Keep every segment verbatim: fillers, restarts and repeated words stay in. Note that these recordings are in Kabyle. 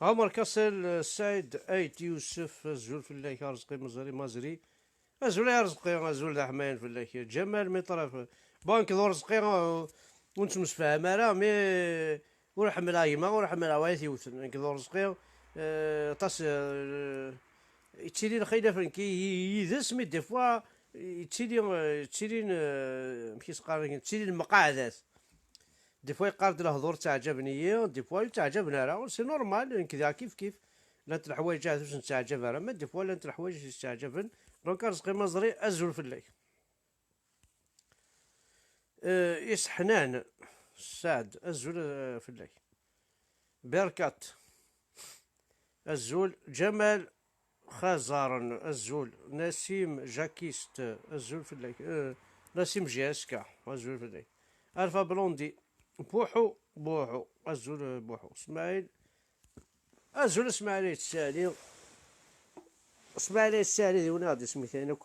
Ɛmer Kaṣel, Saɛid Ayt Yusef, azul fell-ak, Arezqi Meẓri Maẓri. Azul ay Arezqi, azul d aḥmayan fell-ak. Ǧamal Miṭraf, bon, nekk d Urezqi, uh, ur nettemsefham ara, mi ur ḥemmleɣ gma, ur ḥemmleɣ wayt yewten. Nekk d Urezqi, uh, aṭas, uh, yettili lxilaf nekk yid-s, mi des fois yettili, uh, ttilin, uh, amek i s-qqaren, ttilin lmeqaɛdat. Des fois yeqqar-d lehdur ttaɛǧaben-iyi, des fois ur ttaɛǧaben ara. C'est normal, nekk diɣ kif kif. Llant leḥwayeǧ ahat ur sen-ttaɛǧab ara, ma des fois llant leḥwayeǧ i s-ttaɛǧaben. Donc, Arezqi Maẓri, azul fell-ak. Euh, Isseḥnan Saɛd, azul, euh, fell-ak. Berkat, azul. Ǧamal Xazaren, azul. Nasim Jakist, azul fell-ak. Euh, Nasim J S K, azul fell-ak. Alpha Blondy, Buḥu, Buḥu, azul, euh, Buḥu. Smaɛil, azul Smaɛil Ayt Sali. Smaɛil Ayt Sali, d win ad ismektayen akk.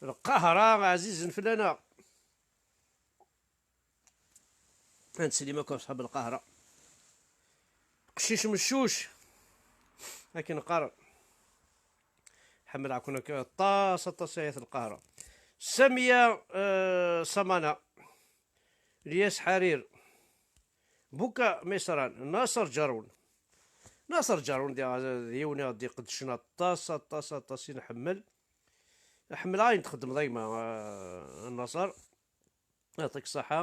Lqahra ɛzizen fell-aneɣ. Ad nsellem akk aṣḥab Lqahra. Qcic meccuc, akken qqaren. Ḥemmleɣ-ken akk aṭas, aṭas, ay at Lqahra. Samiya, euh, Samana, Lyas Ḥarir, Buka Misran, Naṣer Ǧarun. Naṣer Ǧarun d, d yiwen i ɣ-d-iqeddcen aṭas, aṭas, aṭas i nḥemmel. Ḥemmleɣ ayen txeddmeḍ a gma, euh, Naṣer. Yɛṭik ṣṣeḥḥa.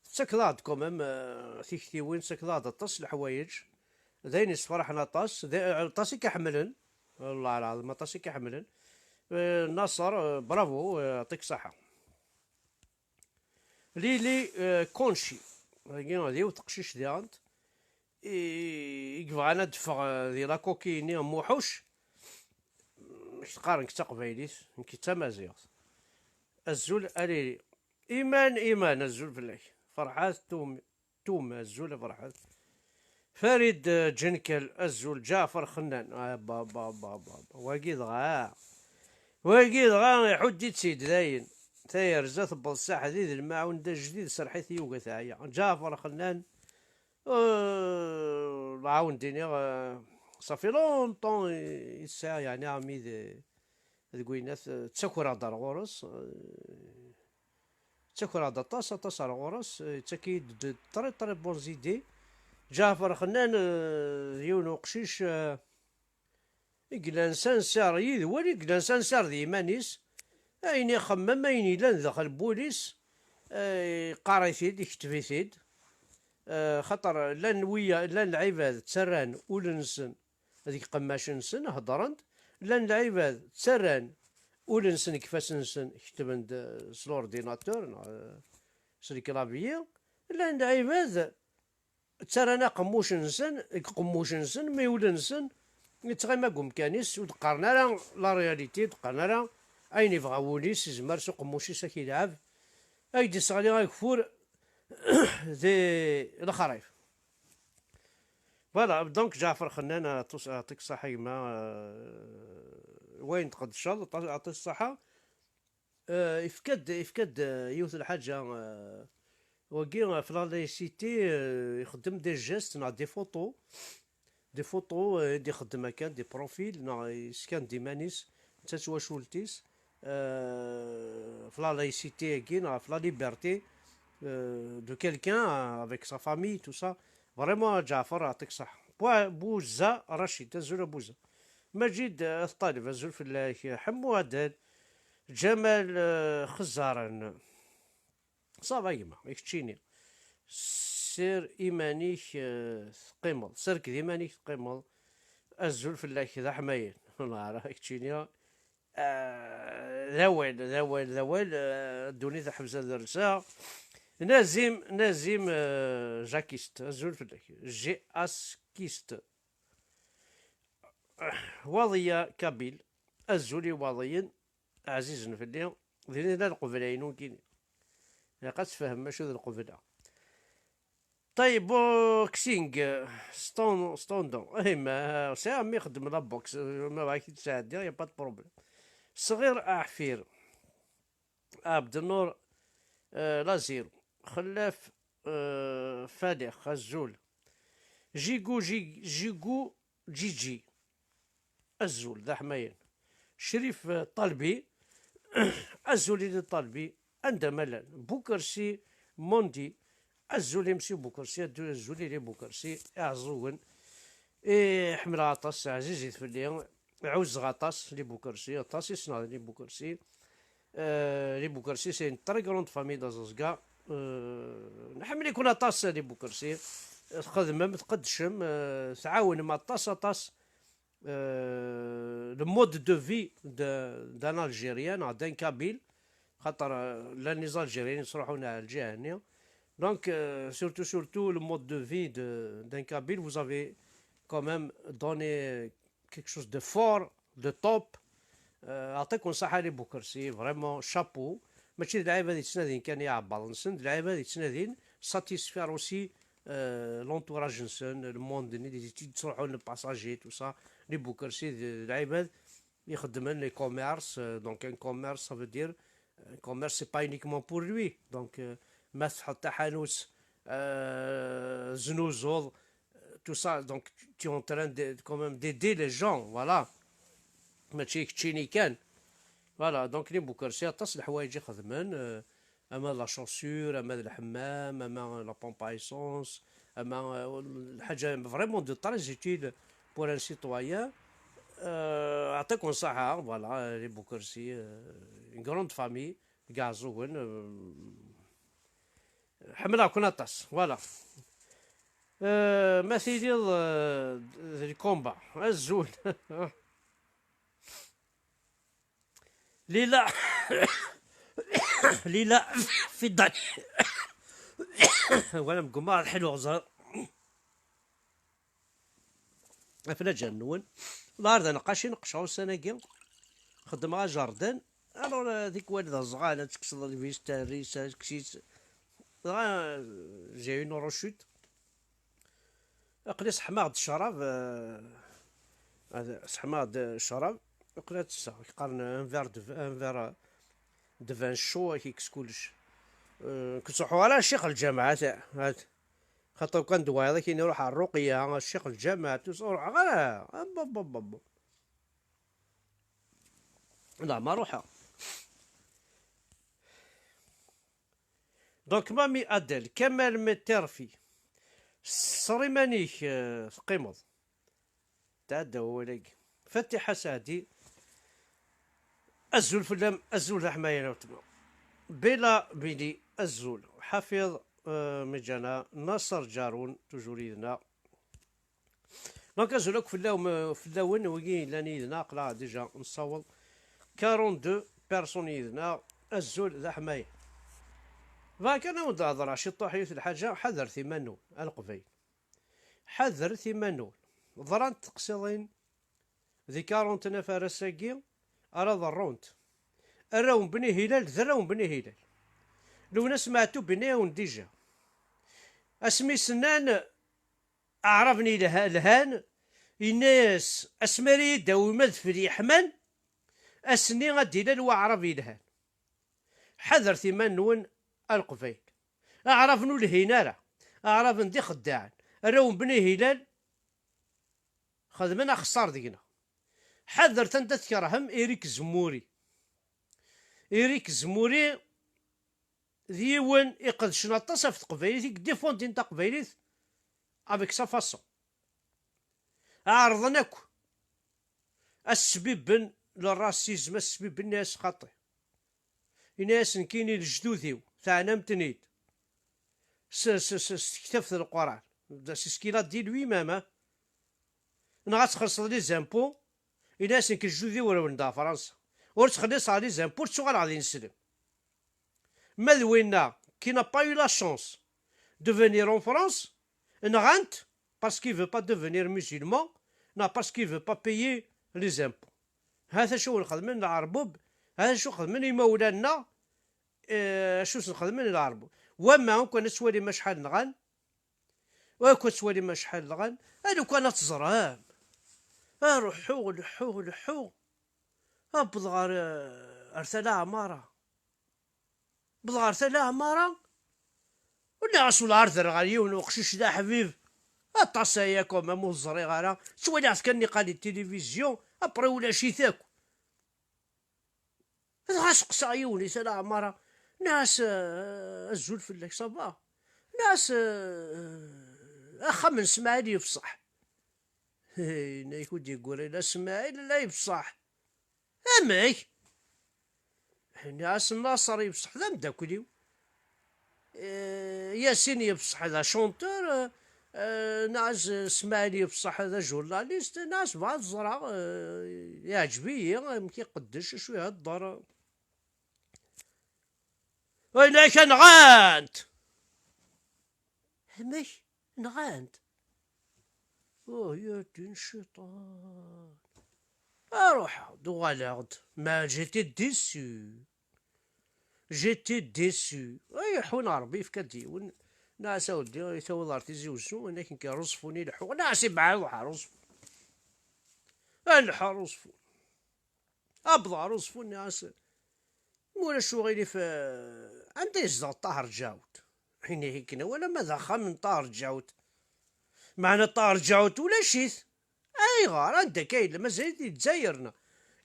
Tettakeḍ-aɣ-d quand même, euh, tiktiwin, tettakeḍ-aɣ-d aṭas n leḥwayeǧ. D ayen yessefraḥen aṭas, d, aṭas i k-iḥemmlen. Wellah lɛaḍim, aṭas i k-iḥemmlen. Euh, Naṣer, euh, bravo, euh, yɛṭik ṣṣeḥḥa. Lili, euh, Konci. Dagi, d yiwet teqcict diɣen. I, i yebɣan ad d-teffeɣ, euh, di la coquille-nni n Muḥuc. Amek teqqar nekk d taqbaylit, nekk d tamaziɣt. Azul a Lili. Iman, Iman, azul fell-ak. Ferḥat Tum, Tum, azul a Ferḥat. Farid, euh, Ǧenkel, azul. Ǧaɛfer Xennan. Ah, ba, ba, ba, ba, ba. Wagi dɣa. Wagi dɣa iḥudd-itt-id dayen. Tayerza tewweḍ s aḥdid, lmaɛun d ajdid, serḥit yuga teɛya. Ǧaɛfer Xennan, euh, lɛawen d-iniɣ, euh, ça fait longtemps i, i tesɛiɣ, yeɛni, ami d, deg winnat, euh, ttaker-aɣ-d ar ɣur-s, euh, ttaker-aɣ-d aṭas, aṭas ar ɣur-s, euh, yettak-iyi-d de très, très bonnes idées. Ǧaɛfer Xennan, euh, d yiwen uqcic, euh, i yellan sincère yid-wen, i yellan sincère d yiman-is, ayen ixemmem, ayen yellan daxel n wul-is, eh, yeqqar-it-id, yekteb-it-id. Eh, xaṭer llan wiya-, llan lɛibad ttarran ul-nsen deg iqemmac-nsen, heddren-d. Llan lɛibad ttarran ul-nsen deg ifassen-nsen, ketben-d, eh, s l'ordinateur, neɣ, eh, s le clavier. Llan lɛibad ttarran aqemmuc-nsen deg uqemmuc-nsen, mi ul-nsen yettɣima deg umkan-is, ur d-qqaren ara la réalité, ur d-qqaren ara ayen yebɣa wul-is, yezmer s uqemmuc-is ad k-yelɛeb, ad k-d-yesseɣli ageffur di lexrif. Voilà, donc Ǧaɛfer Xennan, aṭas, aṭas ṣṣeḥḥa a gma, euh, wayen tqeddceḍ, aṭas, aṭas ṣṣeḥḥa. Euh, ifka-d, ifka-d, euh, yiwet n lḥaǧa, euh, wagi, euh, ɣef la laïcité, euh, ixeddem des gestes neɣ des photos, des photos, euh, i d-ixeddem akken, des profils, neɣ yeskan-d iman-is, netta d twacult-is, euh, ɣef la laïcité-agi, neɣ ɣef la liberté, euh, de quelqu'un, euh, avec sa famille, tout ça. Vraiment, Ǧaɛfer, yɛṭik ṣṣeḥḥa. Bou-, Bouza Rachid, azul a Bouza. Maǧid, euh, At Ṭaleb, azul fell-ak. Ḥemmu Adel, Ǧamal, euh, Xezzaren. Ça va gma, i keččini. Sir iman-ik, euh, teqqimeḍ. Serked iman-ik teqqimeḍ. Azul fell-ak d aḥmayen. Wellah ara i keččini. Euh, d awal, d awal, d awal. Euh, ddunit ḥebsa d rrsa. Nazim, Nazim, euh, Jakist. Azul fell-ak. Jakist. Waḍiya Kabil, azul i Waḍiyen, ɛzizen fell-i, d nella lqebla-inu nekkini. Ilaq ad tfehmem acu d lqebla. Tayboxing, Ston-, Stondon. Eh, ma sɛiɣ mi xeddem la boxe, ma bɣa k-id-sɛeddiɣ, y a pas de problème. Sɣir Aḥfir. Abdelnour, euh, Lazir, Xellaf, euh, Falix, azul. Jigu, Jig-, Jigu, Jiji. Azul, d aḥmayan. Crif, eh, Ṭalbi. Azul i di Ṭalbi. Anda ma llan? Bukersi, Mondi. Azul i Msi Bukersi, addu-, azul i li Bukersi, Iɛeẓẓugen. Eh, ḥemmleɣ aṭas, ɛzizit fell-i. Ɛuzzeɣ aṭas li Bukersi, aṭas i ssneɣ li Bukersi. Euh, li Bukersi, c'est une très grande famille d'aẓezga. Euh, nḥemmel-iken aṭas, li Bukersi. Txedmem, tqeddcem, euh, tɛawnem aṭas, aṭas, euh, le mode de vie de, d'un Algérien, d'un Kabyle. Xaṭer, euh, llan les Algériens yettruḥun ar lǧiha-nni. Donc, euh, surtout, surtout le mode de vie de, d'un Kabyle, vous avez quand même donné quelque chose de fort, de top. Euh, يعطيكم الصحة les Bukersi, vraiment chapeau. Mačči d lɛibad yettnadin kan i iɛebbaḍ-nsen, d lɛibad yettnadin satisfaire aussi, euh, l'entourage-nsen, le monde-nni, les études, les passagers, tout ça. Les Bukersi, d, d lɛibad ixeddmen les commerces, euh, donc un commerce, ça veut dire, un commerce, c'est pas uniquement pour lui. Donc, euh, ma tfetḥeḍ taḥanut, euh, znuzuḍ, euh, tout ça, donc tu, tu es en train de, quand même d'aider les gens, voilà. Mačči keččini kan. Voilà, donc les Bukersi, aṭas n leḥwayeǧ i xedmen, euh, ama la chaussure, ama d lḥemmam, ama la pompe à essence, ama, euh, lḥaǧa vraiment de très utile pour un citoyen. Euh, يعطيكم الصحة, voilà, les Bukersi, euh, une grande famille, deg Iɛeẓẓugen, euh, ḥemmleɣ-ken aṭas, voilà. Euh, ma tiliḍ, euh, d lkumba, azul. Lila, Lila, Fidani. Wala mgumma ad ḥluɣ ẓer. Aflaǧan-nwen. Lɛar d aneqqac i neqqceɣ ussan-agi. Xeddmeɣ ajardin. Alors, euh, tikwal d aẓɣal, ad tekkseḍ lvis, terri-s, ad tekkes-itt. Dɣa, euh, j'ai une rechute. Aql-i seḥmaɣ-d ccrab, euh, ad seḥmaɣ-d ccrab. Aql-i ad tesseɣ, qqaren un verre de, un verre de vin chaud, ad k-ikkes kullec. Euh, ur ttruḥuɣ ara ccix lǧameɛ, ata, hat. Xaṭer kan d wayeḍ akin iruḥ ɣer Ruqya, ccix lǧameɛ, tus-, ur ruḥeɣ ara. Abababab. Leɛmer ruḥeɣ. Donc, Mami Adel, Kamal Meterfi, sser iman-ik, euh, teqqimeḍ. Tɛedda wawal-agi. Fatiḥa Saɛdi, azul fell-am, azul d aḥmayan a weltma. Bela Bini, azul. Ḥafiḍ, euh, Mijana, Naṣer Ǧarun, toujours yid-neɣ. Donc, azul akk fell-awen, fell-awen, wigi yellan yid-neɣ, aql-aɣ déjà nessaweḍ quarante-deux personnes yid-neɣ, azul d aḥmayan. Bɣa kan ad wen-d-hedreɣ ciṭuḥ yiwet lḥaǧa, ḥadret iman-nwen, a Leqbayel. Ḥadret iman-nwen. Ḍrant teqsiḍin di quarante-neuf ar ass-agi ara ḍerrunt. Arraw n Bni Hilal d arraw n Bni Hilal. Lewnas Meɛtub yenna-yawen déjà. Asmi s-nnan Aɛraben ilha-, lhan, yenna-yas, asmi ara yi-d-tawim adfel yeḥman, ass-nni ad d-ilal waɛrab yelhan. Ḥadret iman-nwen a Leqbayel. Aɛraben ur lhin ara. Aɛraben d ixeddaɛen. Arraw n Bni Hilal xedmen axeṣṣar deg-neɣ. Ḥadret anda tkerhem Eric Zemmouri. Eric Zemmouri d yiwen iqedcen aṭas ɣef teqbaylit, i yedifundin taqbaylit avec sa façon. Ɛerḍen akk ad sbibben le racisme, ad sbibben, yenna-yas xaṭi. Yenna-yas nekkini lejdud-iw, teɛnam-ten-id s, s, s, s tektabt n Lquran. C'est ce qu'il a dit lui-même, hein. Neɣ ad txellṣeḍ les impôts, yenna-yas nekk lejdud-iw rewlen-d ɣer Fransa. Ur ttxelliṣeɣ les impôts, ur ttuɣaleɣ d ineslem. Ma d winna qui n'a pas eu la chance de venir en France, nɣan-t parce qu'il veut pas devenir musulman, neɣ parce qu'il veut pas payer les impôts. Hat acu wen-xedmen leɛrbub, hat acu xedmen imawlan-nneɣ, eh, acu sen-xedmen leɛrbub. Wamma, akk ad twalim acḥal nɣan, akk ad twalim acḥal nɣan, a lukan ad teẓrem. A leḥḥuɣ, leḥḥuɣ, leḥḥuɣ. Awweḍ ɣer, eh, ar Tala Ɛmara. Wwḍeɣ ɣer Tala Ɛmara, ur nniɣ-as welɛar derreɣ ɣer yiwen uqcic d aḥbib. Aṭas aya quand même ur ẓriɣ ara. Ttwaliɣ-t kan niqal di tilivizyu, après ulac-it akk. Dɣa seqsaɣ yiwen di Tala Ɛmara, nniɣ-as, eh, azul fell-ak, ça va? Nniɣ-as, eh, axxam n Smaɛil yefṣeḥ. Yenna-ak ur d-yegguri la Smaɛil la yefṣeḥ. Amek? Nniɣ-as Naṣer yefṣeḥ d ameddakel-iw. Eh, Yasin yefṣeḥ d achanteur, eh, eh, nniɣ-as Smaɛil yefṣeḥ d ajournaliste, nniɣ-as bɣiɣ ad ẓreɣ, eh, yeɛǧeb-iyi amek iqeddec, acu ihedder. Yenna-ak nɣan-t! Amek? Nɣan-t? Oh, ya ddin cciṭan. Ruḥeɣ-d, uɣaleɣ-d. Ma j'étais déçu. J'étais déçu. Ay, iḥun Ṛebbi, yefka-d yiwen. Nniɣ-as a weddi, i tawiḍ ɣer Tizi Wezzu, akken kan Uẓeffun i leḥḥuɣ. Nniɣ-as ibeɛɛed, ruḥ ɣer Uẓeffun. A leḥḥuɣ ɣer Uẓeffun. Abḍeɣ ɣer Uẓeffun, nniɣ-as, ma ulac uɣilif, eh, anda yezdeɣ Ṭaher Ǧawed? Ini-ak akken, wala ma d axxam n Ṭaher Ǧawed. Meɛna Ṭaher Ǧawed ulac-it. Ayɣer? Anda akka yella? Mazal-it di Lezzayer, neɣ?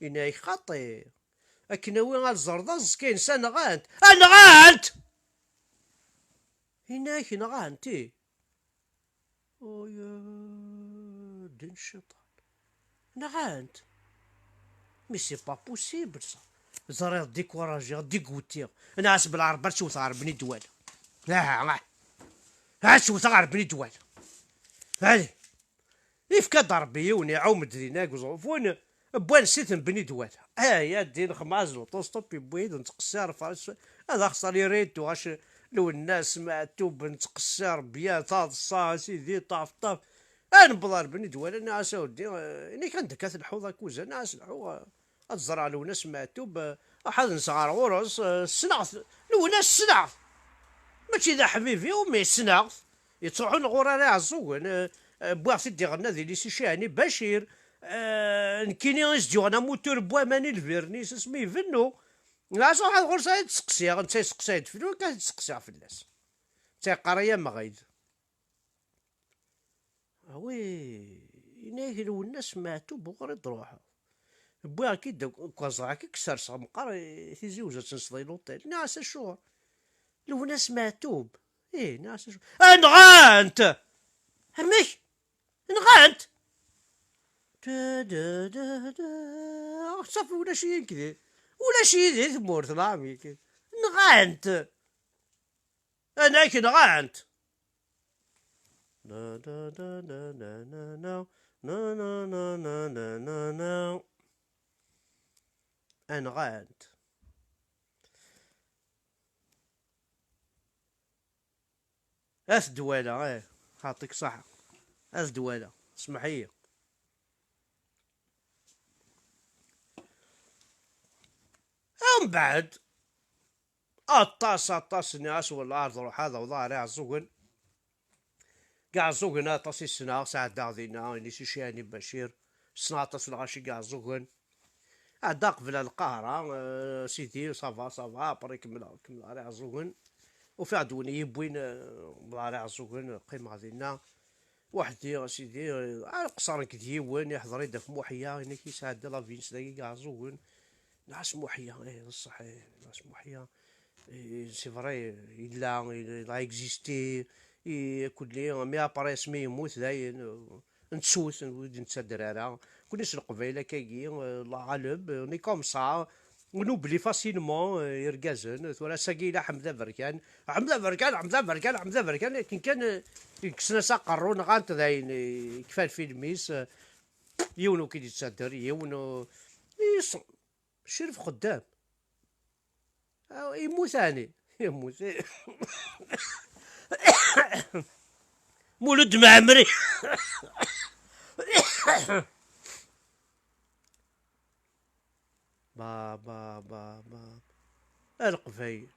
Ini-ak xaṭi. Akken awi ad ẓreḍ aẓekka-ines, a nɣan-t. A nɣan-t! Ini-ak nɣan-t, ih. Oh, ya ddin cciṭan. Nɣan-t. Mais c'est pas possible, ça. Ẓriɣ découragiɣ, dégoûtiɣ. Nniɣ-as belɛerb ad tt-wteɣ ɣer Bni Dwala. Aha, aha. Ad tt-wteɣ ɣer Bni Dwala. Allez. Yefka-d Ṛebbi yiwen iɛum-d dinna deg uẓeffun, wwan ssit n Bni Dwala. Ay, a ddin xmaz, l'auto-stop yewwi-d, nettqessir, fas-, ad axṣer iritu, ɣac Lwennas Meɛtub, nettqessir, bya, taḍsa, a sidi, ṭaf, ṭaf. Ad newweḍ ɣer Bni Dwala, nniɣ-as a weddi, eh, ini-ak anda akka tleḥḥuḍ akuzan, nniɣ-as leḥḥuɣ, eh, ad ẓreɣ Lwennas Meɛtub, eh, ruḥ ad nseɣ ɣer ɣur-s, eh, ssneɣ-t, Lwennas ssneɣ-t. Mačči d aḥbibi-w, mais ssneɣ-t. Yettruḥun ɣur-i ara Iɛeẓẓugen, eh, eh, wwiɣ-t-id iɣenna di Lisi Cihani Bacir, eh, nekkini i s-d-yuɣen amutur n waman i lbirnis asmi ibennu. Nniɣ-as ruḥ ad ɣur-s ad t-seqsiɣ, netta yesteqsa-yi-d fell-i, akka ad t-seqsiɣ fell-as. Netta yeqqar-iyi amɣid. Awi, ini-ak Lwennas Meɛtub uɣur i d-ruḥeɣ. Wwiɣ-k-id, k-, ẓriɣ-k i k-serseɣ meqqar i Tizi Wezzu ad tenseḍ i l'hôtel. Nniɣ-as acuɣer? Lwennas Meɛtub. Ih, nniɣ-as acuɣer? Nɣan-t! Amek? Nɣan-t! Da, da, da, da. Ṣafi ulac-iyi nekk di, ulac-iyi di tmurt, lɛam-ik. Nɣan-t! Anak nɣan-t! Na, na, na, na, na, na, na. Na, na, na, na, na, na, na. Nɣan-t. At Dwala, eh, xaṭik ṣaḥa. At Dwala, smeḥ-iyi. Mbeɛd, aṭas, aṭas, nniɣ-as, wellah, ar d-ruḥeɣ, ad awḍeɣ ar Iɛeẓẓugen. Deg Iɛeẓẓugen, aṭas i ssneɣ, sɛeddaɣ dinna, ini-as i Cihani Bacir, ssneɣ aṭas n lɣaci deg Iɛeẓẓugen. Ɛeddaɣ qbel ar Lqahra, eh, sidi, ça va, ça va, après kemmleɣ, kemmleɣ ar Iɛeẓẓugen. Ufiɣ-d win i yi-wwin, eh, ar Iɛeẓẓugen, qqimeɣ dinna. Weḥd-i, a sidi, eh, ar qeṣṣer nekk d yiwen, iḥḍer-id ɣef Muḥya, ini-ak yesɛedda la Vince dagi deg Iɛeẓẓugen. Nniɣ-as Muḥya, eh, d ṣṣeḥ, eh, nniɣ-as Muḥya. Eh, c'est vrai, yella, il a existé, i kulli, mais après, asmi yemmut, dayen, eh, nettut, ur d-nettader ara. Kunni s Leqbayel akkagi, eh, Allah ɣaleb, eh, on est comme ça, on oublie facilement, eh, irgazen. Tura ass-agi yella Ḥmed Aberkan, Ḥmed Aberkan, Ḥmed Aberkan, Ḥmed Aberkan, akken kan, eh, kksen-as aqerru, nɣan-t dayen, eh, kfa lfilm-is, eh, yiwen ur k-id-yettader, yiwen ur, is-, Crif Xeddam. Ah, yemmut ɛni? Yemmut. Mulud Mɛemmri. Ba, ba, ba, ba. A Leqbayel.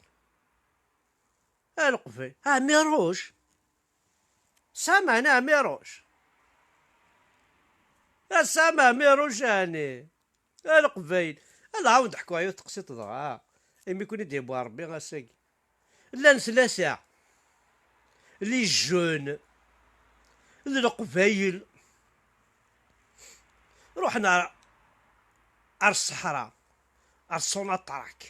A Leqbayel. Ɛmiruc. Tesɛam ɛni Ɛmiruc? Tesɛam Ɛmiruc ɛni? A Leqbayel. Ad nɛawed ḥkuɣ yiwet teqsiṭ dɣa. Imi kun i d-yewwi Rebbi ass-agi. Llan tlata. Les jeunes. d Leqbayel. Ruḥen ar, ar ṣṣeḥra, ar Sonatrach.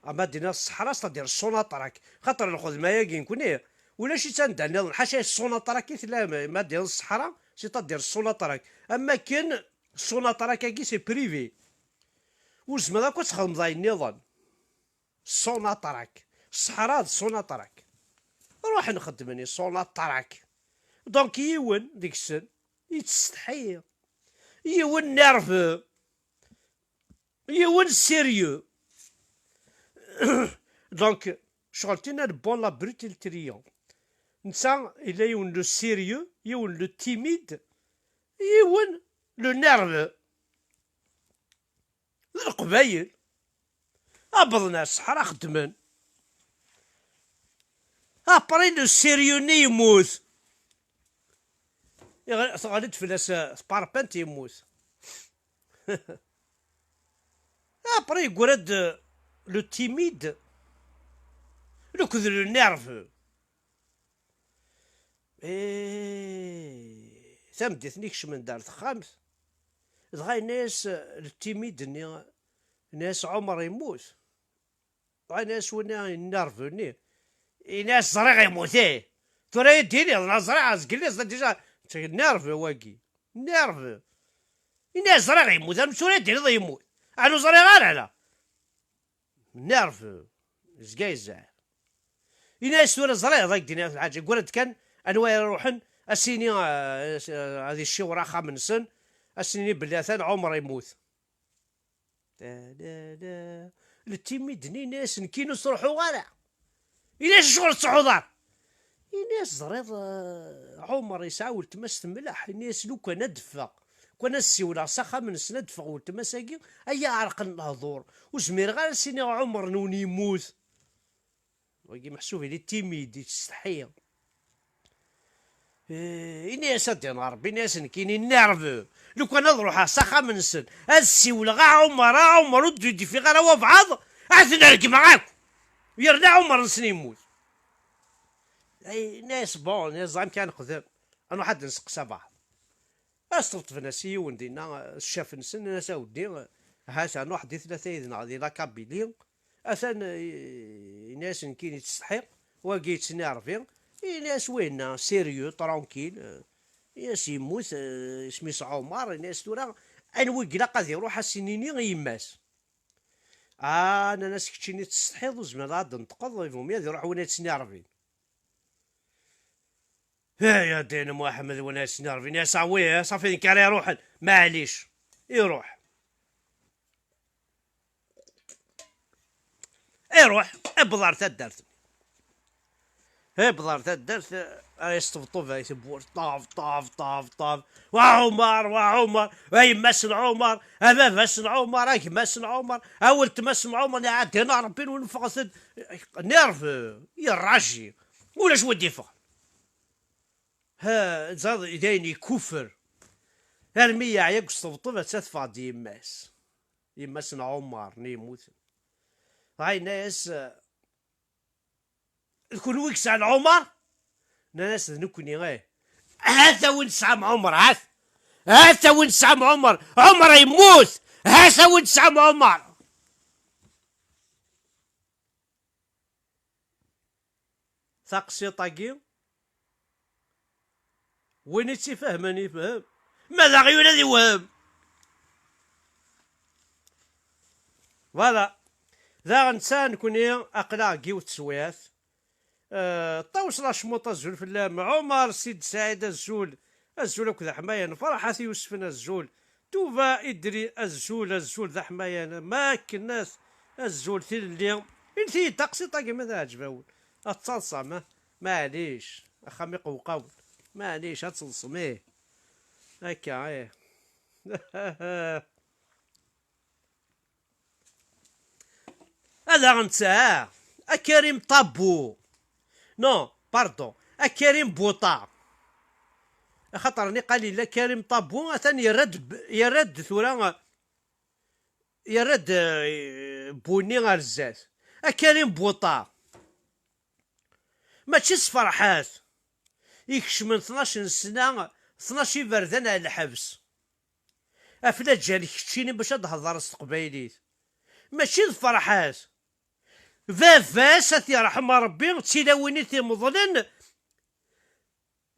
Ama d-iniḍ ṣṣeḥra, c'est-à-dire Sonatrach. Xaṭer lxedma-agi nekni, ulac-itt anda nniḍen, ḥaca Sonatrach i tella, ma d-iniḍ ṣṣeḥra, c'est-à-dire Sonatrach. Am akken Sonatrach-agi, c'est privé. Ur tezmireḍ akk ad txedmeḍ ayen nniḍen. Sonatrach. Ṣṣeḥra d Sonatrach. Ruḥen xeddmen i Sonatrach. Donc yiwen deg-sen yettsetḥi. Yiwen nerveux. Yiwen sérieux. Donc, ccɣel tin ad bon la brutalité. Netta yella yiwen le sérieux, yiwen le timide, yiwen le nerveux. D Leqbayel. Abḍen ar ṣṣeḥra xeddmen. Après le sérieux-nni yemmut. Iɣ-, teɣli-d fell-as, eh, tparpant, yemmut. Après yeggra-d, eh, le timide akked le nerveux. Eh, tameddit-nni kecmen-d ar texxamt, dɣa yenna-yas, eh, le timide-nni, yenna-yas Ɛumer yemmut. Dɣa yenna-yas winna yennerveux-nni, yenna-yas ẓriɣ yemmut, ih. Tura i d-tiniḍ neɣ ẓriɣ zgelli déjà nerveux wagi. Nerveux. Yenna-yas ẓriɣ yemmut, am tura i d-tiniḍ yemmut. Ɛni ur ẓriɣ ara, ala. Nerveux. Yezga yezɛer. Yenna-yas tura ẓriɣ ad ak-d-iniɣ lḥaǧa. Yeggra-d kan anwa ara iruḥen, a s-yini, eh, ad iciwer axxam-nsen, a s-nini belli atan Ɛumer yemmut. La, la, la. Le timide-nni yenna-yas nekkini ur ttruḥuɣ ara. Yenna-yas acuɣer ur tettruḥuḍ ara? Yenna-yas ẓriɣ, eh, Ɛumer yesɛa weltma-s temleḥ. Yenna-yas lukan ad d-ffeɣ, lukan ad ssiwleɣ s axxam-nsen ad d-ffeɣ weltma-s-agi, ay aɛerqen lehdur. Ur zmireɣ ara ad s-iniɣ Ɛumer-nwen yemmut. Wagi meḥsub il est timide, yettsetḥi. Eh, ini-as ad d-ineɣ Rebbi, ini-as nekkini nerveux. Lukan ad ruḥeɣ s axxam-nsen, ad ssiwleɣ a Ɛumer, a Ɛumer, ur d-ifiɣ ara wabɛaḍ, ad ten-regmeɣ akk. Yerna Ɛumer-nsen yemmut. Ay, ini-as bon, ini-as ẓer amek ara neqdem, ad nruḥ ad d-nseqsa baɛḍ. As-ṭebṭben-as i yiwen dinna, s ccaf-nsen, nnan-as a weddi, ha-t-a nuḥ di tlata yid-neɣ di la Kabylie, atan, eh, yenna-as nekkini ttsetḥiɣ, wagi yettnervi, yenna-as winna sérieux, tranquille, eh, yenna-as yemmut, eh, isem-is Ɛumer, yenna-as tura anwa i ilaq ad iruḥ ad s-inini i yemma-s. Ah, nnan-as keččini ttsetḥiḍ, ur zmireḍ ad d-tenṭqeḍ, il vaut mieux ad iruḥ win ay yettnervin. Hey, a Dda Muḥemmed, win ay yettnervin, yenna-as a wi, eh, ṣafi d nekk ara iruḥen, maɛlic, iruḥ. Iruḥ, iwweḍ ar taddart. Iwweḍ ar taddart, eh, yesṭebṭeb ay tewwurt, ṭaf, ṭaf, ṭaf, ṭaf. Wa Ɛumer, wa Ɛumer, a yemma-s n Ɛumer, a baba-s n Ɛumer, a gma-s n Ɛumer, a weltma-s n Ɛumer, iɛeddi-na Rebbi, ur neffɣet-d. Nerveux, yerraji. Ulac wi d-yeffɣen. Ha, tẓaḍ, dayen yekkufer. Armi yeɛya deg usṭebṭeb, atta teffeɣ-d yemma-s. Yemma-s n Ɛumer, nni yemmuten. Dɣa yenna-yas, d kunwi i yesɛan Ɛumer? Nnan-as, d nekkni, ih. Hata win tesɛam Ɛumer, hat! Hata win tesɛam Ɛumer! Ɛumer yemmut! Hata win tesɛam Ɛumer! Taqsiṭ-agi, win i tt-ifehmen ifhem, ma d aɣyul ad iwhem. Voilà. Daɣen netta nekni aql-aɣ deg yiwet teswiɛt. Eh, Ṭawes Lacmuṭ, azul fell-am. Ɛumer Sid Saɛid, azul. Azul akked Ḥmayan. Ferḥat Yusfen, azul. Tuba Idri, azul, azul d aḥmayan. Maknat, azul. Tilelli, init-iyi-d taqsiṭ-agi ma teɛǧeb-awen. Ad tettaḍsam, ah? Maɛlic, axxam iqewqawen. Maɛlic, ad teḍsem, ih. Akka, ih. Ad aɣ-ntaɣ a Karim Tabou. Non, pardon, a Karim Bouta. Axaṭer niqal yella Karim Tabou, atan yerra-d b-, yerra-d tura, yerra-d, eh, Buni ar zdat. A Karim Bouta. Mačči s Ferḥat. ikecmen tnac n sna, tnac iberdan ar lḥebs. Af laǧal keččini bac ad d-hedreḍ s teqbaylit. Mačči d Ferḥat. Baba-s, ad t-yerḥem Ṛebbi, d tilawin i t-imeḍlen,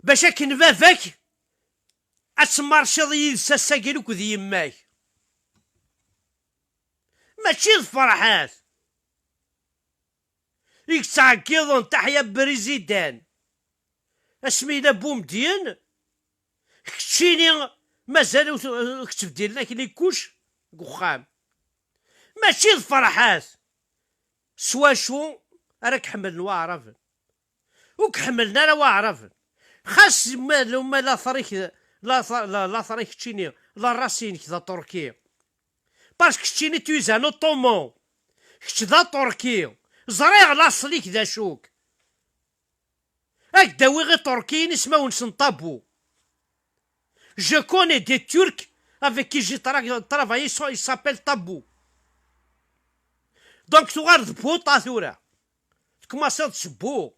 bac akken baba-k ad temmarciḍ yid-s ass-agi akked yemma-k. Mačči d Ferḥat i yettɛeggiḍen Taḥya Brizidan. Asmi yella Bumedyen, keččini mazal ur t-, ur k-ttbeddilen ak likuc deg uxxam. Mačči d Ferḥat. S wacu ara k-ḥemmlen Waɛraben? Ur k-ḥemmlen ara Waɛraben. Xas ma, ma la trik, la, la, la trik keččini, la racine-ik d aṭurki. Parce que keččini tu es un ottoman. Kečč d aṭurki. Ẓriɣ laṣel-ik d acu-k. Ad k-d-awiɣ iṭurkiyen ismawen-nsen Tabou. Je connais des Turcs avec qui j'ai tra-, travaillé, so-, il s'appelle Tabou. Donc tuɣal d Buṭa tura. Tkumaṣiḍ s Bu.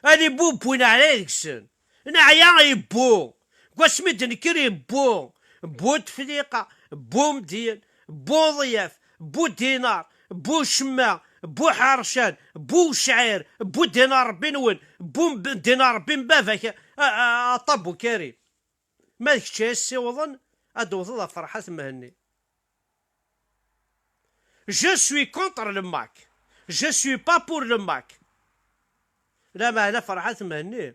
Ali Bu, Bu neɛya deg-sen. Neɛya i Bu. Deg wasmi d-nekker i Bu. Bu Tefliqa, Bu Medyen, Bu Ḍyaf, Bu Dinar, Bu Cemma, Bu Ḥercan, Bu Cɛir, Bu Dinar Rebbi-nwen, Bu M-, Dinar Rebbi n baba-k, a, a, a Ṭabu Karim. Ma d kečč ay ssiwḍen, ad d-tewwḍeḍ ɣer Ferḥat Mhenni. Je suis contre le MAK. Je suis pas pour le MAK. Lameɛna Ferḥat Mhenni,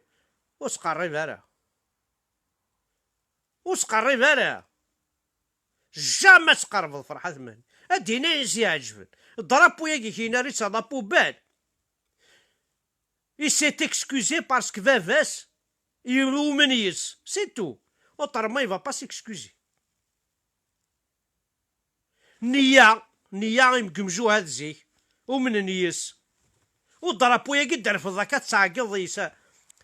ur s-qerrib ara. Ur s-qerrib ara. Jamais ad tqerrbeḍ Ferḥat Mhenni. Ad d-yini ayen i s-iɛeǧben. Drapeau-agi kina, c'est un drapeau bal. Il s'est excusé parce que baba-s yumen yes. C'est tout. Autrement, il va pas s'excuser. Nniya, nniya imgemjuh ad zik, umnen yes. U drapeau-agi d-terfeḍ akka, tettɛeggiḍ yes.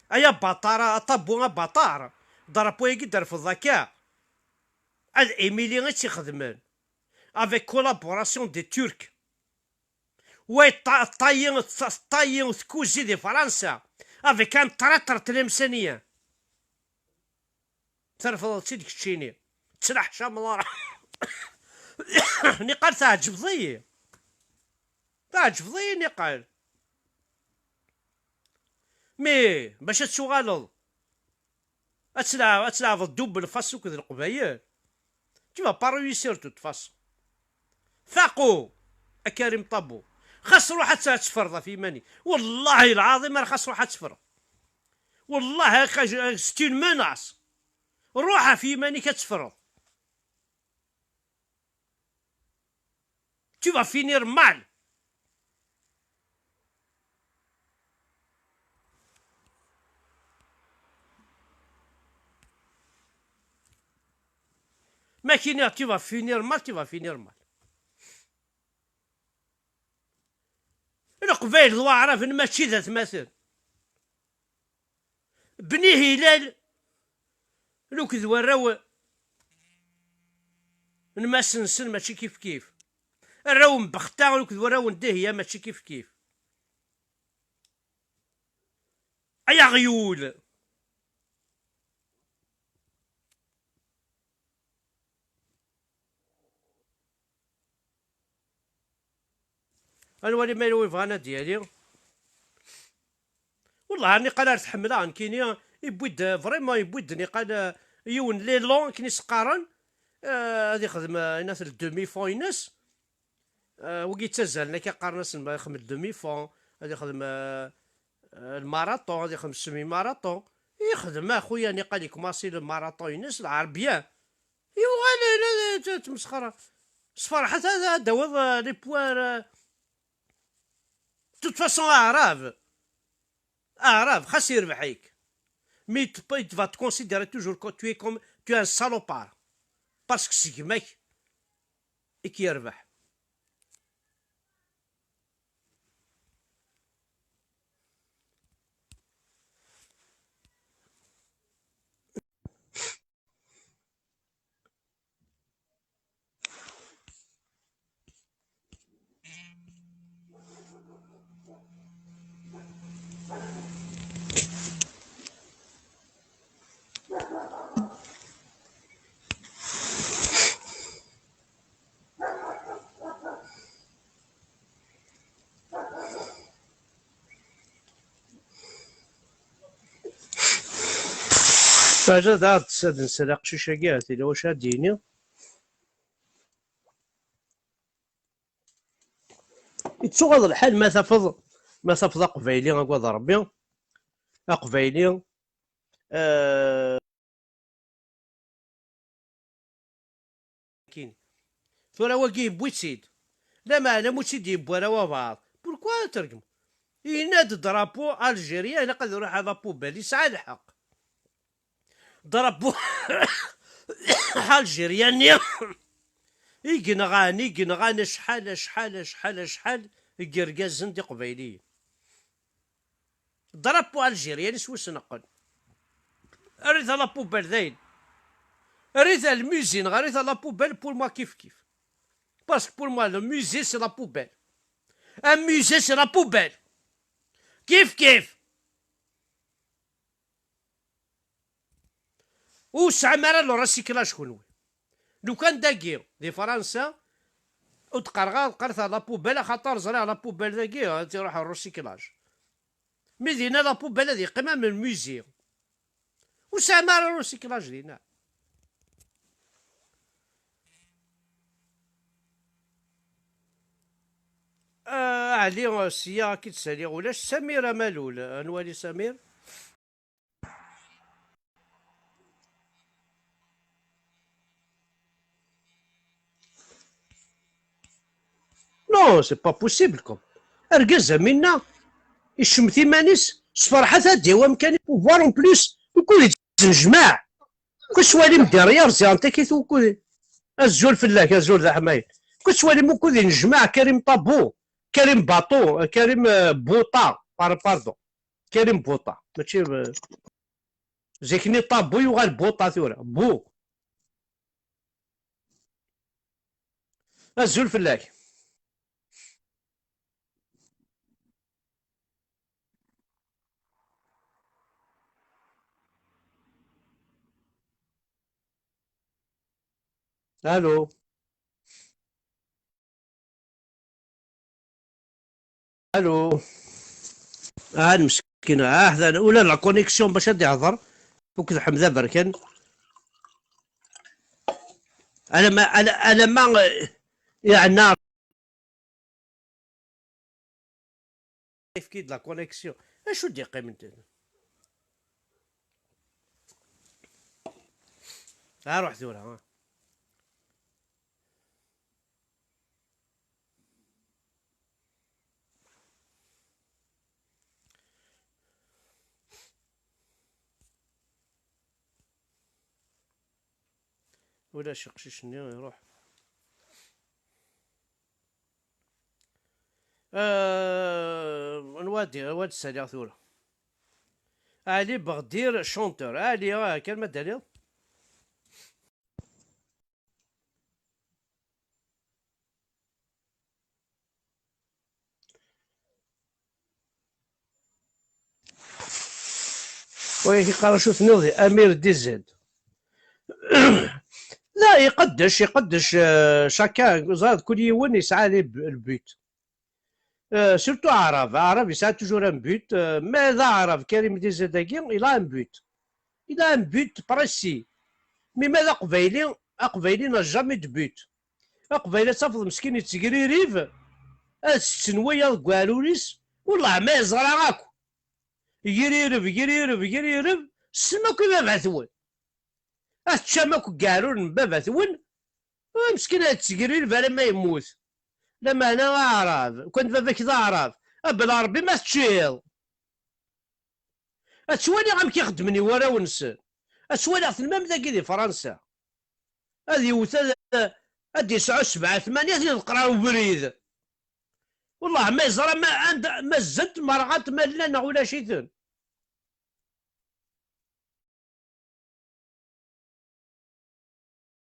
Ay abaṭar, a Ṭabu abaṭar. Drapeau-agi d-terfeḍ akka. Ad Émilie i tt-ixedmen. Avec collaboration des Turcs. Wa yeṭṭa-, ṭṭayi, ṭṭayi tkuzi di Fransa. Avec un traître tlemsaniyen. Terfeḍ-tt-id keččini. Ttlaḥcam ḍara. Niqal tɛeǧbeḍ-iyi. Tɛeǧbeḍ-iyi niqal. Mais, bac ad tuɣaleḍ, ad tleɛ-, ad tleɛbeḍ double face akked Leqbayel. Tu vas pas réussir de toute façon. Faqu, a Karim Tabou. Xas ruḥ ad tt-, ad teffreḍ ɣef yiman-ik. Wallahi lɛaḍim ara xas ruḥ ad teffreḍ. Wallahi, c'est une menace. Ruḥ ɣef yiman-ik ad teffreḍ. Tu vas finir mal. Ma k-iniɣ tu vas finir mal, tu vas finir mal. Leqbayel d Waɛraben mačči d atmaten. Bni Hilal akked warraw n Mass-nsen mačči kif kif. Arraw n Bexta akked warraw n Dihya mačči kif kif. Ay aɣyul! Ad nwali ma yella wi bɣan ad d-yali. Wellah, niqal ar tḥemmleɣ nekkini, yewwi-d, vraiment, yewwi-d niqal, eh, yiwen n l'élan, akken i s-qqaren, eh, ad ixdem, eh, inat le demi-fond-ines. Eh, wigi yettazzalen akka qqaren-asen ma ixdem le demi-fond, ad ixdem, eh, eh, le marathon, ad ixdem semi-marathon. Ixdem, a xuya, niqal yekmasi le marathon-ines, lɛerbiya. Yuɣal, eh, t-, tmesxer. S Ferḥat ad, ad d-tawiḍ, eh, les points, eh. De toute façon, aɛrab, aɛrab, xas yerbeḥ-ik. Mais il te, il va te considérer toujours que tu es comme, tu es un salopard. Parce que c'est gma-k i k-yerbeḥ. Ḥaǧa d ad nsel aqcic-agi, ad tili wacu ad d-yini. Yettuɣaḍ lḥal ma tafeḍ, ma tafeḍ aqbayli, agad Rebbi, aqbayli, eh, tura wagi yewwi-tt-id. Lameɛna mu tt-id-yewwi ara wabɛaḍ. Pourquoi tergem? Yenna-d drapeau algérien ilaq ad iruḥ à la poubelle. Yesɛa lḥeqq. Drapeau algérien-nni i yenɣan, i yenɣan acḥal, acḥal, acḥal, acḥal n yergazen d iqbayliyen. Drapeau algérien iswi-s neqqen. Err-it à la poubelle dayen. Err-it à le musée, neɣ err-it à la poubelle, pour moi kif kif. Parce que pour moi, le musée, c'est la poubelle. Un musée, c'est la poubelle. Kif kif. Ur tesɛam ara le recyclage kunwi. Lukan dagi, di Fransa, ur d-qqareɣ ara qqaret à la poubelle, axaṭer ẓriɣ la poubelle dagi, ad iruḥ le recyclage. Mi dinna la poubelle ad yeqqim am le musée. Ur tesɛam ara le recyclage dinna. Ah, Ɛli, sya ad k-id-saliɣ ulac. Samir Amalul, ad nwali Samir. Non, c'est pas possible, quoi. Argaz am winna, icemmet iman-is, sferḥat ad d-yawi amkan i pouvoir, en plus, ukud yettnejmaɛ. Ku s walim derrière, ziɣen takit ukud. Azul fell-ak, azul d aḥmayen. Ku s walim ukud yennejmaɛ Karim Tabou, Karim Batou, Karim, euh, Bouta, par-, pardon. Karim Bouta. Mačči, euh, Zik-nni Tabou yuɣal Bouta tura. Bou. Azul fell-ak. Allô. Allô. Ah, المسكين. Ah, هذا ولا la connexion باش غادي يهضر. وكذ حمد بركان. انا ما انا انا ما يعني. كيف كيد la connexion. اشو دي قيمة؟ ها روح ثورة، ها. ولا شي قشيش ني يروح. آه، نوادي، واد السالي ثورة. علي بغدير شونتور. علي، آه، كان ما دالي. وي، كيقرا شو تنوضي، أمير دي زيد. لا، يقدش، يقدش، آه، شاكان، زاد كل يون يسعى لي ب-، البيت. آه، surtout عرب، عرب يسعى toujours un but، آه، ما إذا عرب كريم دي زيد أكي، il a un but. Il a un but précis. Mais ماذا قبايلي؟ أقبايلي n'a jamais de but. Aqbayli ad tafeḍ meskin yettgririb, ad tetten waya deg uɛrur-is, wellah ma yeẓra akk. Grireb, grireb, grireb, ssem akk i baba-twen. Ad teččam akk deg uɛrur n baba-twen, u meskin ad yettgririb alamma yemmut. Lameɛna aɛrab, kan baba-k d aɛrab, a bla Ṛebbi ma teččiḍ. Ad twaliɣ amek i xeddmen i warraw-nsen. Ad twaliɣ-ten même dagi di Fransa. Ad yewwet ad, ad yesɛu sebɛa tmanya ad yeḍqer ɣer ubrid. Wellah ma yeẓra ma, anda, ma zzant, ma rɣant, ma llan neɣ ulac-iten.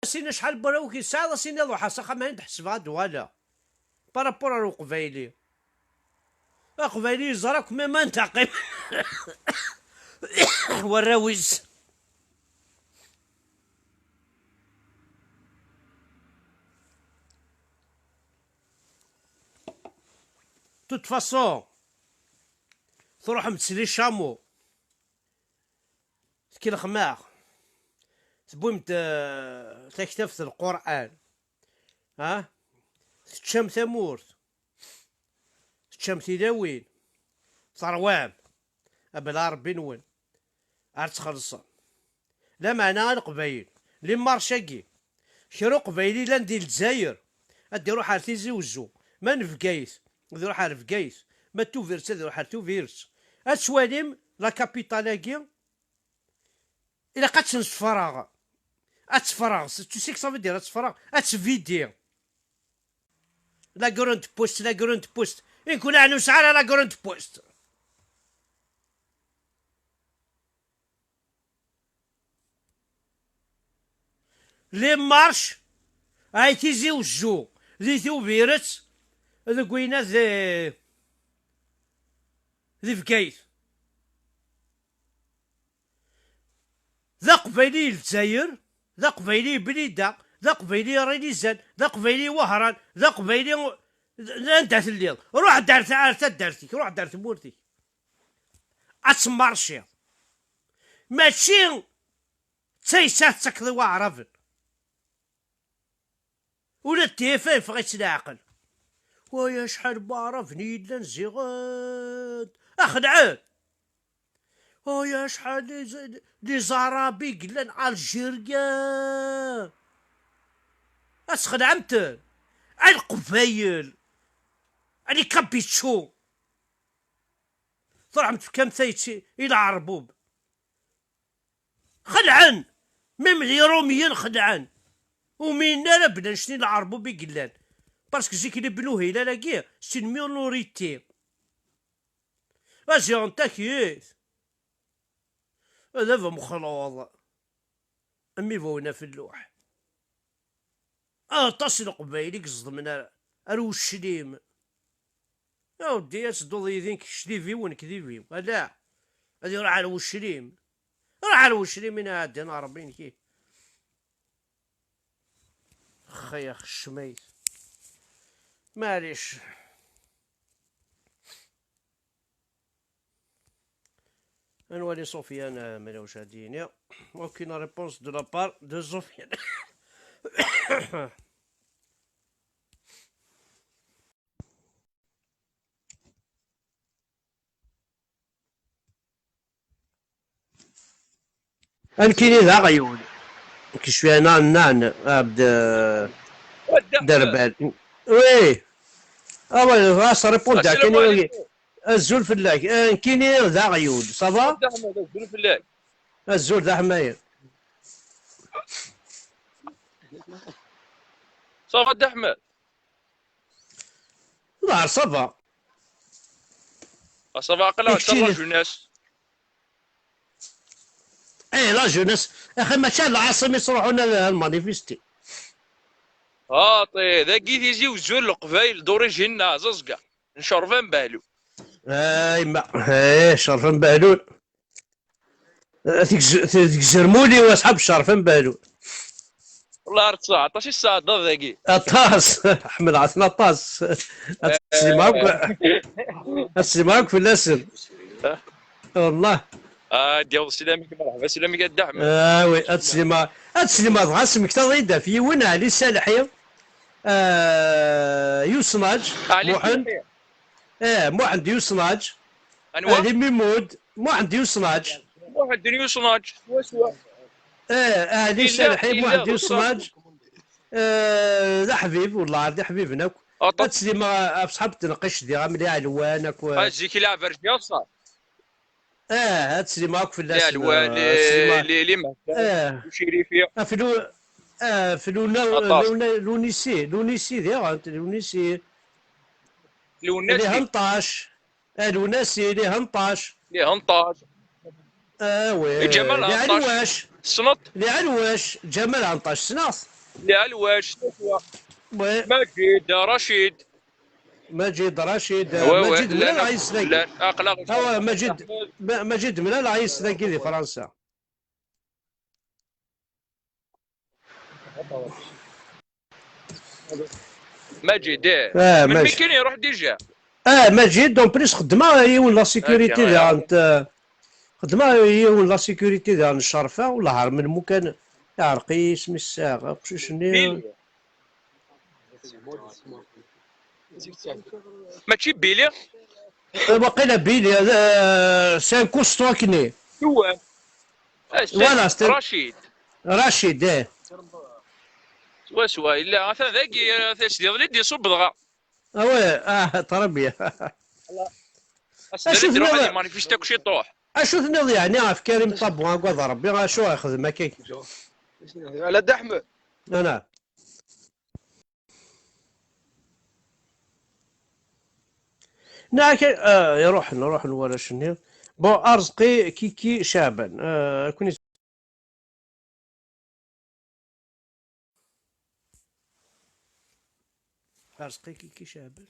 Asin acḥal n warraw i yesɛa, asin iḍuḥ s axxam-nni d-ḥesbeɣ ad d-uɣaleɣ. Par rapport ar uqbayli. Aqbayli yeẓra akk même anda qqim warraw-is. De toute façon, truḥem-d s les chameaux. Tkellxem-aɣ. Tewwim-d, eh, taktabt n Lqur'an, ha? Teččam tamurt, teččam tilawin, terwam, abla Ṛebbi-nwen, ar txellṣem. Lameɛna a Leqbayel, les marches-agi, kra uqbayli yellan di Lezzayer, ad iruḥ ar Tizi Wezzu, ma n Bgayet, ad iruḥ ar Bgayet, ma d Tubiret, ad iruḥ ar Tubiret. Ad twalim la capitale-agi, ilaq ad tt-nesfreɣ. Ad tt-ffreɣ. Tu sais que ça veut dire ad tt-ffreɣ? Ad tt-vider. La grande poste, la grande poste. Inkun ur nesɛi ara la grande poste. Les marches, ay Tizi Wezzu, di Tubiret, deg winna di, di Bgayet. D aqbayli i Lezzayer, d aqbayli i Blida, d aqbayli i Rilizan, d aqbayli i Wehran, d aqbayli d, d anda telliḍ. Ruḥ-d ar ta-, ar taddart-ik, ruḥ-d ar tmurt-ik. Ad temmarciḍ. Mačči d taysa tettakeḍ i waɛraben. Ula d T F un yeffeɣ-itt leɛqel. Way acḥal n waɛraben i yellan ziɣen. Axelɛen! Ay acḥal les, les arabes i yellan algériens! Ad txelɛem-ten! A Leqbayel! A les Capitchous! Truḥem tefkam tayet i, i Leɛrbub. Xelɛen! Même les Romiens xelɛen! Ur minen ara belli annect-nni n Leɛrbub i yellan. Parce que zik les Bnu Hilal-agi, c'est une minorité. Aziɣen takit. Adav amexluḍ. Am ibawen afelluḥ. Aṭas n Leqbayel i yeẓḍmen ar, ar uclim. A weddi, ad tedduḍ yid-i nekk kečč d ibi-w, nekk d ibi-w. Ala. Ad iruḥ ar uclim. Ruḥ ar uclim, i nɛeddan Ṛebbi nekk. Xya xecmayt. Maɛlic. Ad nwali Sofiane, euh, ma ulac ad d-yini. Aucune réponse de la part de Sofiane. Ankini d aɣyul. Kecfi ana nnan, abd, Derbal. Oui. Ah ouais, ɣas répondre à Kenny. Azul fell-ak. Eh, nekkini d aɣyul. Ça va? Dda Ḥmed, azul fell-ak. Azul d aḥmayer. Ça va, Dda Ḥmed? Ḍar, ça va. Ah, ça va, aql-aɣ d la jeunesse. Eh, la jeunesse. Axi mačči ar lɛaṣima i ttruḥun ad, ad manifesti. Ah, ṭi, dagi Tizi Wezzu, Leqbayel, d'origine, neɣ Zaẓga. N Cerfan Behlul. Ay, ma, eh, Cerfan Behlul. Eh, tegz-, te-, tegzermuli wa ṣḥab Cerfan Behlul. Wallah, ar ttesɛa, aṭas i tesɛeddaḍ dagi. Aṭas, ḥemmleɣ-ten aṭas. Ad teslim akk, ad teslim akk fell-asen. Eh? Wallah. Ah, ad d-yaweḍ sslam-ik, merḥba sslam-ik a Dda Ḥmed. Ah, oui, ad teslim, ad teslim, dɣa smektaḍ-iyi-d ɣef yiwen, Ɛli Salḥi, eh, Yusnaǧ, Ɛli Muḥend. Salḥi. Eh, Muḥend Yusnaǧ. Anwa? Ali Mimud, Muḥend Yusnaǧ. Muḥend Yusnaǧ, swaswa. Eh, Ali Salḥi, Muḥend Yusnaǧ. Eh, d aḥbib, wallah, d iḥbiben akk. Aṭas. Ad teslim ɣef ṣṣḥab n tneqqict diɣ, am Li Ɛelwan akk. Ah, zik i leɛber ǧiɣ ṣṣeḥ. Eh, ad teslim akk fell-asen. Li Ɛelwan, eh, ad teslim, li, li, li Mehdan, eh, Ucirifi. Af Lu-, eh, af Luna-, Aṭas. Luna-, Lunisi, Lunisi diɣ, Lunisi. Lunasi. Li Henṭac. Alunasi, li Henṭac. Li Henṭac. Ah, oui. Ǧamal Henṭac. Li Ɛelwac. Tessneḍ? Li Ɛelwac, Ǧamal Henṭac, ssneɣ-t. Li Ɛelwac, oui. Maǧid Racid. Maǧid Racid, oui, oui, Maǧid mlaleɣ yes-s dagi. Awa, Maǧid, Ma-, Maǧid mlaleɣ yes-s dagi di Fransa. Maǧid, eh. Ah, melmi kan iruḥ déjà. Ah, Maǧid, en plus, xeddmeɣ yiwen la sécurité daɣen, eh, xeddmeɣ yiwen la sécurité daɣen n Ccerfa, wellah ar melmi kan, Iɛreq-iyi isem-is, sɛiɣ aqcic-nni. Mačči Billy. Eh, waqila Billy, eh, c'est un costaud akkenni. Iwa. Voilà, c'était- Rachid. Rachid, eh. Swaswa, yella atan dagi, tasdiḍ li d-iṣubb dɣa. Ah ouais, ah, très bien. Ass-a li d-iruḥ ad imanifista akk ciṭuḥ. Acu tenniḍ yeɛni ɣef Karim Tabou, agad Rebbi, acu ixdem akka? Ala Dda Ḥmed. Ana. Neɣ akka, ah, iruḥen, ruḥen warrac-nni. Bon, Arezqi, Kiki, Caɛban. Ah, ad ken-, Arezqi, Kiki, Caɛban.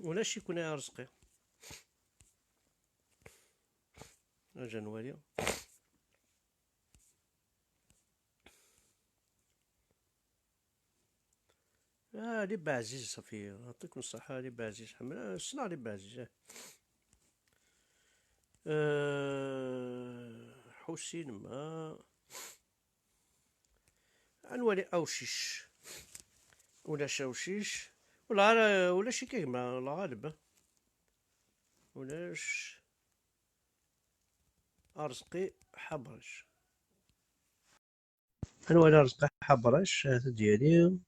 Ulac-iken a Arezqi. Aǧa nwali. Ah, Ali Beɛziz, صافي. يعطيكم الصحة، Ali Beɛziz. Ḥemmel-, ah, ssneɣ Ali Beɛziz, ah. Ah, Ḥusin, ma. Ad nwali Awcic. Ulac Awcic. Wala ara, ulac-ik a gma, Allah ɣaleb. Ulac. Arezqi Ḥabrac. Ad nwali Arezqi Ḥabrac, ad d-yali.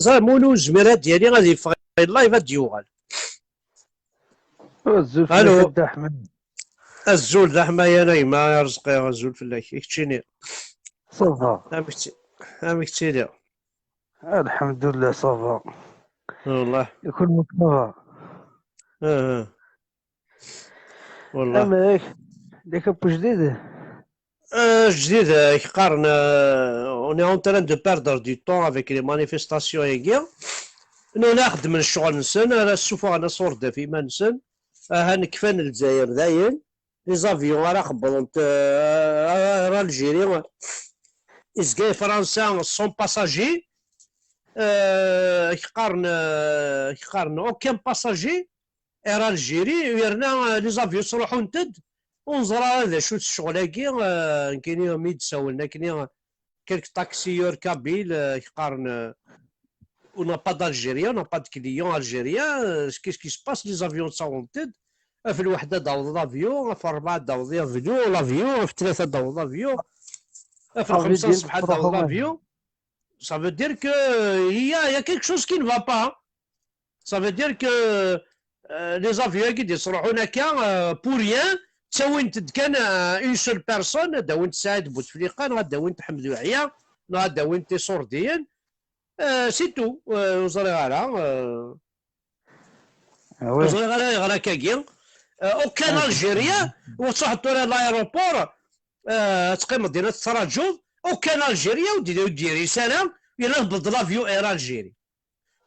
Ẓer, Mulu, ur yezmir ad d-yali, ad yeffeɣ i live, ad d-yuɣal. Azul Alo. Fell-ak a Dda Ḥmed. Azul d aḥmayan a gma Arezqi, azul fell-ak. I keččini? Ça va. Amek tt-, amek ttiliɣ? Alḥemdulillah, ça va. Wallah. I kenwi, ça va? Ah, ah. Wallah. Amek? D acu n wejdid? Euh, jdid, euh, qqaren, euh, on est en train de perdre du temps avec les manifestations-agi. Nuna xeddmen ccɣel-nsen, ara ssufɣen asurdi ɣef iman-nsen. Ahan kfan Lezzayer dayen. Les avions ara xebbḍent, euh, ar Algérie. Izga Fransa cent passagers. Euh, qqaren, euh, qqaren aucun passager. Air Algérie, yerna, euh, les avions ttruḥun-d, ur neẓri ara d acu-tt ccɣel-agi, euh, nekkini mi d-sawlen akkenni, euh, quelques taxilleurs kabyles, euh, qqaren, euh, on n'a pas d'Algérien, on n'a pas de client algérien, euh, qu'est-ce qui se passe, les avions ttawḍen-d, ɣef lweḥda ad d-taweḍ l'avion, ɣef rebɛa ad d-taweḍ l'avion, ɣef tlata ad d-taweḍ l'avion, ɣef lxemsa ṣṣbeḥ ad d-taweḍ l'avion. Ça veut dire que, euh, il y a, il y a quelque chose qui ne va pas. Ça veut dire que, euh, les avions qui descendent, euh, pour rien, ttawin-d kan, euh, une seule personne, ad d-awin Saïd Bouteflika, neɣ ad d-awin Ḥmed Uɛya, neɣ ad d-awin iṣurdiyen. Euh, c'est tout. Euh, ur ẓriɣ ara, euh, Ah ouais. ur ẓriɣ ara ayɣer akkagi. Euh, aucun Ah, Algérien, ur tettruḥeḍ tura à l'aéroport, euh, ad teqqimeḍ dinna tettraǧuḍ, aucun Algérien ur d-, ur d-yeri ara, yerna tewweḍ l'avion Air Algérie.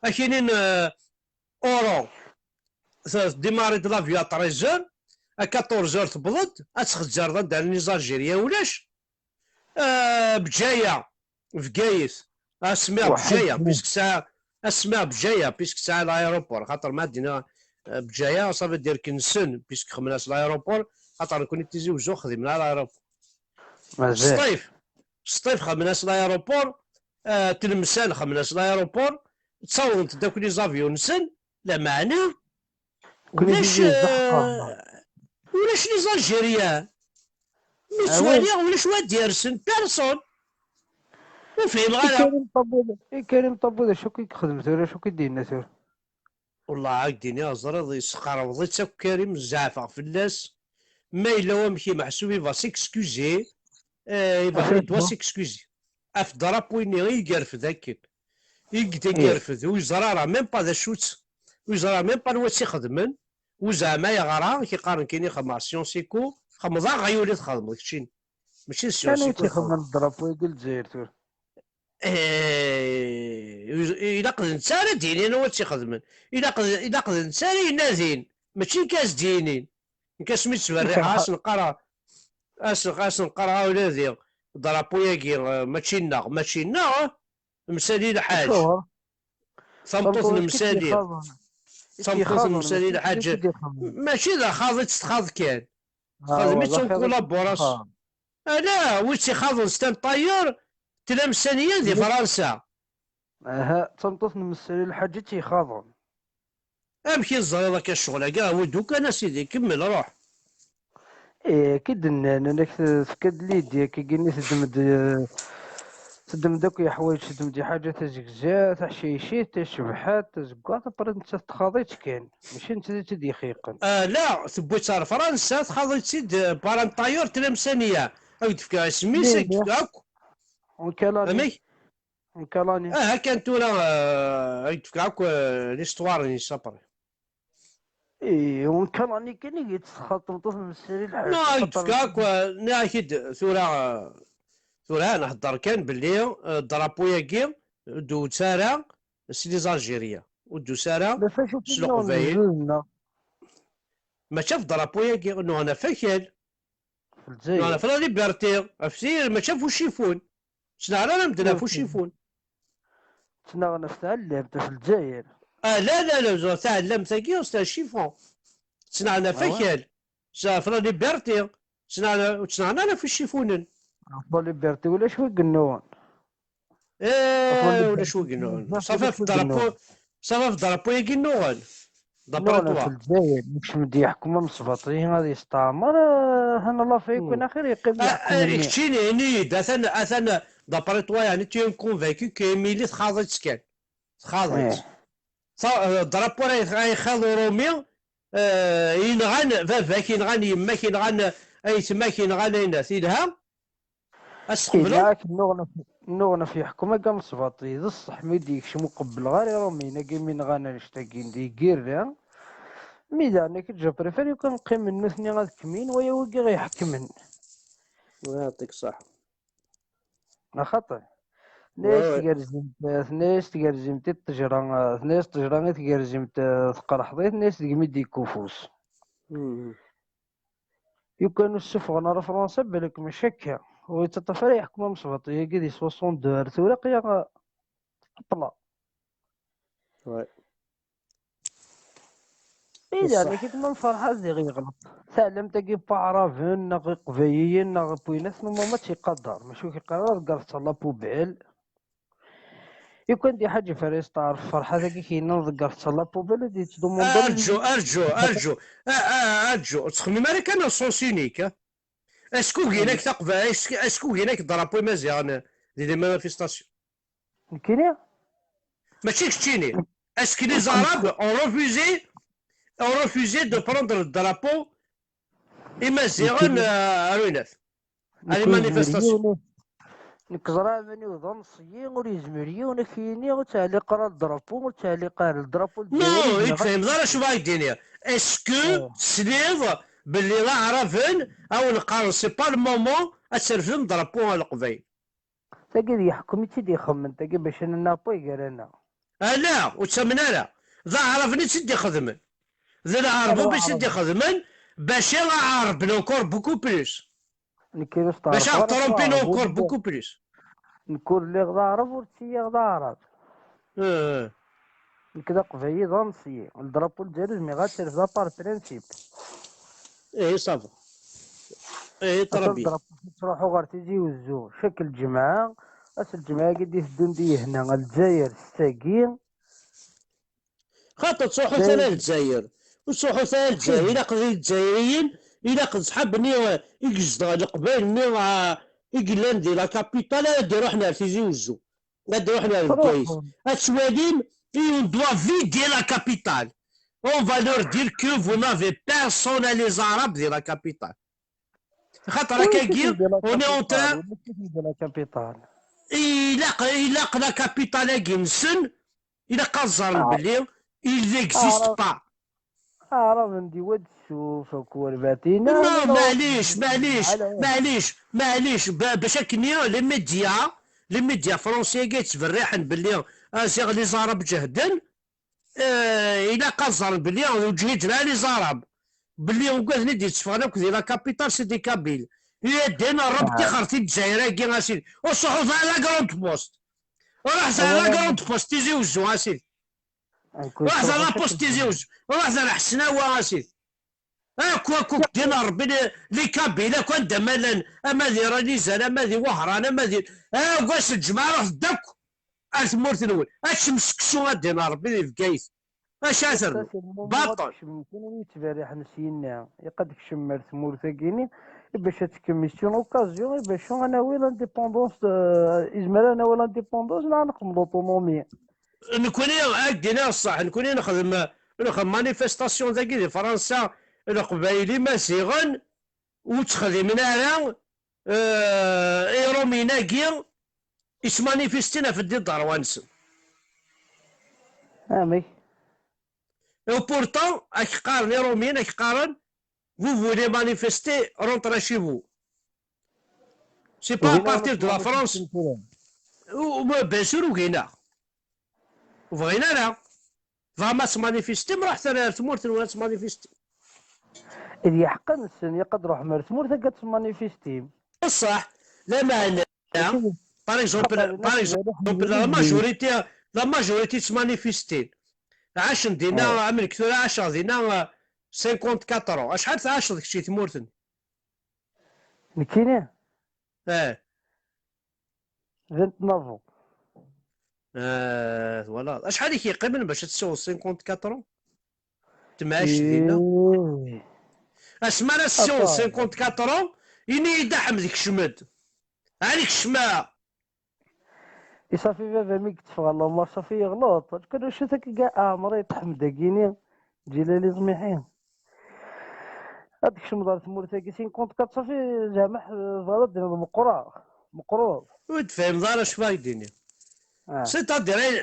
Akinin, euh, Oran, tdimariḍ l'avion à treize heures, à quatorze heures tewweḍ-d, ad txezzareḍ anda les Algériens ulac. Euh, Bǧaya, Bgayet, asmi Bǧaya, puisque ça, asmi Bǧaya, puisque ça l'aéroport, xaṭer ma d-nniɣ, euh, Bǧaya, ça veut dire que nessen, puisque xedmen-as l'aéroport, xaṭer nekkni Tizi Wezzu xedmen l'aéroport. Mazal. Sṭif, Sṭif xedmen-as l'aéroport, euh, Tlemsan xedmen-as l'aéroport, ttawḍent-d akk les avions-nsen, lameɛna ulac, euh, ulac les Algériens. Mi ttwaliɣ ulac wa d-yersen, personne. Ur fhimeɣ ara. Karim Tabou, i Karim Tabou d acu i yexdem tura, acu i d-yenna tura? Wallah, ad k-d-iniɣ, ẓriɣ yesqerbeḍ-itt akk Karim, zeɛfeɣ fell-as. Ma yella wamek i meḥsub, il va s'excuser. Eh, il va, il doit s'excuser. Ɣef drapeau-nni i yerfed akken. I d-yerfed, ur yeẓri ara même pas d acu-tt. Ur yeẓri ara même pas anwa tt-ixedmen. U zeɛma yeɣra, ki qqaren kini xedmeɣ Sciences Éco, xedmeɣ aɣyul i txedmeḍ keččini. Mačči d Sciences Éco i txedmeḍ. Drapeau-agi n Lezzayer tura. Eh, ilaq d netta ara d-yinin anwa tt-ixedmen. Ilaq d, ilaq d netta ara yennadin. Mačči nekk as-d-yinin. Nekk asmi ttberriḥeɣ, as-nqqareɣ, as-, as-nqqareɣ a uladi, drapeau-agi, eh, mačči nneɣ, mačči nneɣ, eh? Msali Lḥaǧ. Tameṭṭut n Msali. Tameṭṭut n Msali Lḥaǧ. Mačči d axaḍ i tt-txaḍ kan. Txedm-itt en collaboration. Ala, wi tt-ixaḍen, c'est un tailleur, tlamsaniya di Fransa. Aha, d tameṭṭut n Messer Lḥaǧ i tt-ixaḍen. Amek i teẓriḍ akka ccɣel-agi? Awi-d ukan, a sidi, kemmel, ruḥ. Eh, akka i d-nnan, anak tefka-d Lidi, akka gini teddem-d, eh, teddem-d akk yeḥwayeǧ, teddem-d lḥaǧa tazegzawt, taḥcaycit, tacebḥant, tazeggaɣt, après nettat txaḍ-itt kan. Mačči nettat i tt-id-yexliqen. Ah, la, tewwi-tt ar Fransa, txaḍ-itt-id, eh, par un tailleur tlamsaniya. Ad k-d-fkeɣ isem-is, ad k-d-fkeɣ akk. Amek? Amek? Aha, kan tura, eh, ad k-d-fkeɣ akk, eh, l'histoire-ines après. Ih, unkalani kan i yettxaṭ tmeṭṭut n Messer Lḥaǧ. Non, ad k-d-fkeɣ akk, eh, nniɣ-ak-id tura, eh, tura nehder kan belli, eh, drapeau-agi ur d-tusa ara s les Algériens, ur d-tusa ara s Leqbayel. Mačči ɣef drapeau-agi, nnuɣen ɣef wakal. Nnuɣen ɣef la liberté, ɣef tayri, mačči ɣef ucifun. Ttnaɣen ara medden ɣef ucifun. Ttnaɣen ɣef tɛellamt, ɣef Lezzayer. Ah, la, la, la, ur ẓer taɛellamt-agi, c'est un chiffon. Ttnaɣen ɣef wakal, ɣef la liberté. Ttnaɣen, ur ttnaɣen ara ɣef ucifunen. Ɣef la liberté, ulac wi yennuɣen. Eh, ulac wi yennuɣen. Safi ɣef drapeau, safi ɣef drapeau-agi nnuɣen. Nnuɣen ɣef Lezzayer, nekcem-d yeḥkem amesbaṭli ad yesteɛmer, eh, hana la fayakun axir yeqqim yeḥkem-nni. Keččini, ini-yi-d, atan, atan, d'après toi, yeɛni, tu es convaincu que Émilie txaḍ-itt kan. Txaḍ-itt. Drapeau ara ixaḍ uṛumi, eh, yenɣan baba-k, yenɣan yemma-k, yenɣan ayetma-k, yenɣan ayen telha, ad s-tqebleḍ? Yenna-ak nnuɣen ɣef, nnuɣen ɣef yeḥkem-agi amesbaṭli, d ṣṣeḥ mi d-yekcem ur qebbleɣ ara iṛumiyen-agi mi nɣan annect-agi n di girra, mi daɣen nekk je préfère yukan qqimen nutni ad kemmlin waya wigi ɣ-iḥekmen. Yɛṭik ṣṣeḥḥa. Axaṭer, tenna-yas tgerzimt, tenna-yas tgerzimt i ṭṭejra, tenna-yas ṭṭejra i tgerzimt, eh, teqreḥ-it, tenna-yas deg-m i d-yekk ufus. Yukan ur ssufɣen ara Fransa, balak mačči akka. Ur yettaṭṭaf ara yeḥkem amesbaṭli-agi di soixante-deux ar tura, aql-aɣ, eh, ṭṭla. Ih, yeɛni kif ma nferḥ ad diɣ yeɣleḍ. Taɛlamt-agi n waɛraben neɣ iqbayliyen neɣ n winat n umama tt-iqadar. Mačči ur k-iqqar ara ḍegger-tt ɣer la poubelle. Yukan di ḥaǧa fara yesteɛref ferḥat-agi k-yennan ḍegger-tt ɣer la poubelle ad yettdumundi. Arǧu, arǧu, arǧu. A, a, arǧu. Ur ttxemmim ara kan en sens unique, a. Est-ce que ugin-ak taqba-, est-ce que, est-ce que ugin-ak drapeau imaziɣen di les manifestations? Nekkini? Mačči keččini. Est-ce que les Arabes ont refusé, ont refusé de prendre le drapeau imaziɣen, euh, à Runaf, à les manifestations? Nekk ẓriɣ iman-iw d anṣeyyi, ur yezmir yiwen ad k-yini ur ttɛelliq ara drapeau, ur ttɛelliq ara drapeau. Non, ur tefhimeḍ ara acu ara k-d-iniɣ. Est-ce que tesliḍ belli Aɛraben a wen-qqaren c'est pas le moment ad trefdem drapeau n Leqbayel? Tagi d yeḥkem i tt-id-ixemmen, tagi bac ad nennaɣ pas gar-aneɣ. Ala, ur ttamen ara. D Aɛraben i tt-id-ixedmen. D Lɛerb i tt-id-ixedmen, bac ad Ɛerben encore beaucoup plus. Nekk ur steɛrfeɣ ara s Waɛrab, encore beaucoup plus. Nekk ur lliɣ d Aɛrab, ur ttiliɣ d Aɛrab. Eh. Nekk d aqbayli d anṣeyyi. Drapeau n Lezzayer zmiɣ ad tt-rfdeɣ par principe. Eh, ça va. Eh, très bien. Drapeau tettruḥu ɣer Tizi Wezzu, chaque lǧemɛa. Ass lǧemɛa-agi d-iteddun di Yehna, a Lezzayer, s tagi. Xaṭer ttruḥut ara Lezzayer. Ur ttruḥut ara Lezzayer. Ilaq d Izzayriyen, ilaq d ṣḥab-nni, eh, i yezdeɣ Leqbayel-nni, eh, i yellan di la capitale, ara d-iruḥen ar Tizi Wezzu. Ad ruḥen ar Bgayet. Ad twalim, et on doit vider la capitale. On va leur dire que vous n'avez personne à les Arabes di la capitale. Xaṭer akkagi, on est en train, ilaq, ilaq la capitale-agi-nsen, ilaq ad ẓren belli il n'existe pas. Aɛraben di Wad Suf akked Warbatin. Non, maɛlic, maɛlic, maɛlic, maɛlic. Ba-, bac akken i les médias, les médias français-agi yettberriḥen belli, ah, ziɣ les Arabes jehden, eh, ilaq ad ẓren belli ur ǧhiden ara les Arabes. Belli ugaden i d-yetteffɣen akk di la capitale, c'est des Kabyles. Ur yeddin Ṛṛeb tixert i Lezzayer-agi, a sidi. Ur ttruḥut ara la Grande Poste. Ruḥet ar la Grande Poste, Tizi Wezzu, a sidi. Ruḥet ar la Poste Tizi Wezzu. Ruḥet ar Ḥesnawa, a sidi. Akk, akk, akk ddin n Rebbi, li, li Kabyle, akk anda ma llan, ama di Ralizan, ama di Wehran, ama di, akk ass n lǧemɛa, ruḥet-d akk ar tmurt-nwen. Ad teččem seksu, a ddin n Rebbi, di Bgayet. Acu ara ternu? Baṭel. Ad tekcem, kunwi yettberriḥen s yinna. Ilaq ad tekcem ar tmurt-agi-ni, i bac ad tekkem, c'est une occasion, i bac ad nawi l'indépendance, euh, izmer ad nawi l'indépendance, neɣ ad nexdem l'autonomie. Nekkni, ad k-d-iniɣ ṣṣeḥ, nekkni nexdem, nexdem manifestation dagi di Fransa, Leqbayel Imaziɣen, ur ttxeddimen ara, euh, Iṛumyen-agi, ismanifistin ɣef ddi ḍerwa-nsen. Amek? Et pourtant, ad k-qqaren Iṛumyen, ad k-qqaren, vous voulez manifester, rentrez chez vous. C'est pas à partir de la France. Ou, ou, bien sûr, ugin-aɣ. Ur bɣin ara. Tebɣam ad tmanifistim, ruḥet ar, ar tmurt-nwen ad tmanifistim. D iḥeqqa-nsen, ilaq ad ruḥem ar tmurt-agi ad tmanifistim. Ṣṣeḥ, lameɛna, par exemple, par exemple, la majorité, la majorité ttmanifistin. Ɛacen dinna, am nekk tura ɛaceɣ dinna, euh, cinquante-quatre ans. Acḥal tɛaceḍ kečč i tmurt-nni? Nekkini? Eh. Vingt-neuf ans. Eh, twalaḍ. Acḥal i k-yeqqimen bac ad tessiweḍ cinquante-quatre ans? Temɛact dinna? Ih. Asmi ara tessiweḍ cinquante-quatre ans, ini-yi-d a Ḥmed, kcem-d. Ɛni kecmeɣ? I ṣafi baba mi yeṭṭef ɣer lamar, ṣafi yeɣleḍ. Kan acu-t akka, ɛmer yeṭṭef Ḥmed dagini, Ǧilal Iẓmiḥi. Ad tkecmeḍ ɣer tmurt-agi, cinquante-quatre, ṣafi, zeɛma ḥ-, tebɣiḍ ad d-tiniḍ meqqreɣ, meqqreḍ. Ur d-tefhimeḍ ara acu ara k-d-iniɣ. Ah. C'est-à-dire,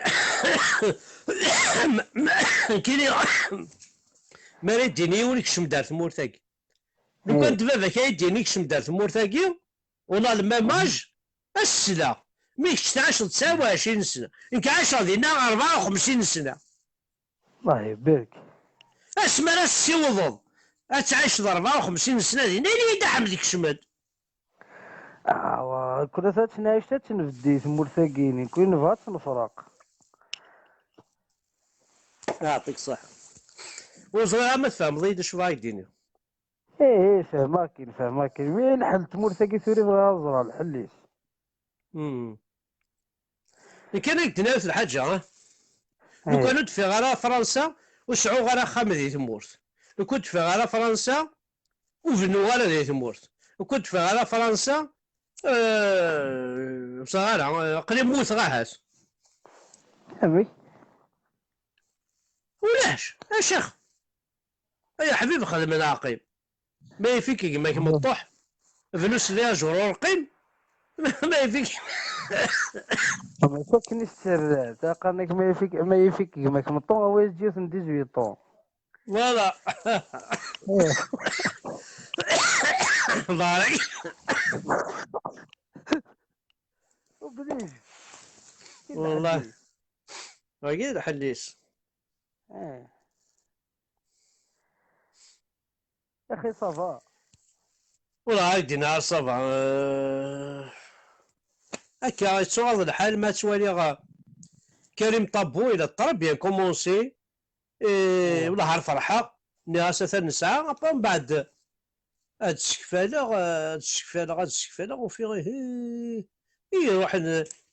kini, mi ara d-yini yiwen ikcem-d ar tmurt-agi. Lukan d baba-k ara d-yini ikcem-d ar tmurt-agi, on a le même âge, ad s-sleɣ. Mi kečč tɛiceḍ tesɛa u ɛecrin sna, nekk ɛiceɣ dinna rebɛa u xemsin sna. Allah ibarek. Asmi ara tessiwḍeḍ ad tɛiceḍ rebɛa u xemsin sna dinna, ini-yi-d a Ḥmed, kcem-d. Awa, kul ass ad ttnɛic, ad tt-nbeddi tmurt-agi-ni, kul nebɣa ad tt-nefreq. Yeɛṭik ṣṣeḥḥa. Ur ẓriɣ ara ma tfehmeḍ-iyi-d acu bɣiɣ ad k-d-iniɣ. Ih, ih, fehmeɣ-kem, fehmeɣ-kem. Mi lḥal tmurt-agi tura bɣiɣ ad ẓreɣ lḥell-is. Hmm. Nekk ad ak-d-iniɣ yiwet lḥaǧa, ah. Lukan ur d-ffiɣ ara Fransa, ur sɛuɣ ara axxam di tmurt. Lukan ur d-ffiɣ ara Fransa, ur bennuɣ ara di tmurt. Lukan ur d-ffiɣ ara Fransa, eh, ur sɛiɣ ara, eh, aql-i mmuteɣ ahat. Amek? Ulac, a ccix. Ay aḥbib, xdem neɣ qqim. Ma yif-ik gma-k meṭṭuḥ, bnu s les jours ur qqim. Ma yif-ik. Mačči akken i s-terra, qqaren-ak ma yif-ik, ma yif-ik gma-k meṭṭuḥ, awi-as-d yiwet n dix-huit ans. Voilà. Ih. Barek. Oblige. Wallah. Wagi d lḥell-is. Eh. Axi ça va. Ur ɛad d-yenna ça va. Euh, akka, yettuɣaḍ lḥal ma ttwaliɣ, euh, Karim Tabou, il a très bien commencé. Eh, eh, wellah ar ferḥeɣ. Nniɣ-as atan nesɛa, après mbeɛd ad sekfaleɣ, ad sekfaleɣ, ad sekfaleɣ, ufiɣ ihi, i iruḥen,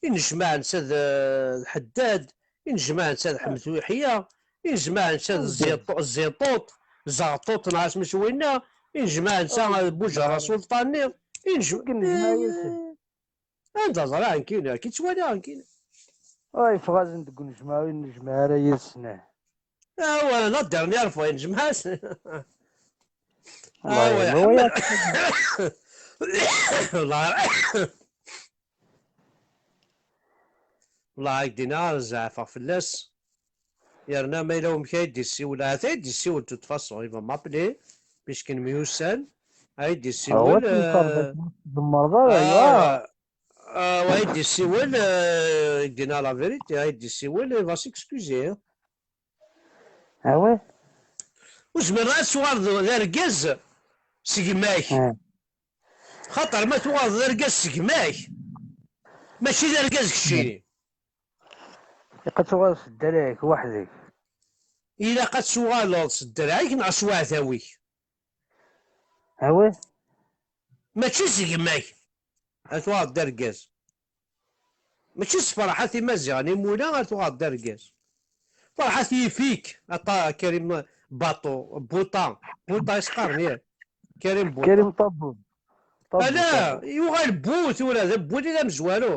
inejmaɛ netta d, d Ḥeddad, inejmaɛ netta d Ḥmed Uḥya, inejmaɛ netta d Ziṭu-, Ziṭuṭ, Zaɣṭuṭ, neɣ asmi s winna, inejmaɛ netta d Buǧerra Sulṭan-nni, inejmaɛ. Anda ẓriɣ nekkini, akka i ttwaliɣ nekkini. Ah, yeffeɣ-asen deg unejmaɛ, ur nejmaɛ ara yid-sen. Awa, la dernière fois, nejmeɛ-as. Awa, Ḥmed. Wellah, wellah, ad k-d-iniɣ, zeɛfeɣ fell-as. Yerna ma yella wamek ay d-yessiwel, ahat ay d-yessiwel, de toute façon, il va m'appeler, puisque nemyussan, ay d-yessiwel, awa, euh, tzemreḍ ara, ah, ah, ay d-yessiwel, euh, i k-d-iniɣ la vérité, ay d-yessiwel, il va s'excuser. Awa. Ur zmireḍ ad tuɣaleḍ d argaz s gma-k. Ah. Xaṭer ma tuɣaleḍ d argaz s gma-k, mačči d argaz keččini. Ilaq ad tuɣaleḍ s dderɛ-ik weḥd-k. Ilaq ad tuɣaleḍ s dderɛ-ik neɣ s uɛdaw-ik. Awi. Mačči s gma-k. Ad tuɣeḍ d argaz. Mačči s Ferḥat Imaziɣen imula ad tuɣeḍ d argaz. Ferḥat yif-ik, aṭa Karim Baṭu, Buṭa, Buṭa i s-qqaren, ya. Karim Buṭa. Karim Ṭabbu. Ṭabbu, Ala, Ṭabbu. Yuɣal bu tura, d bu d amezwaru.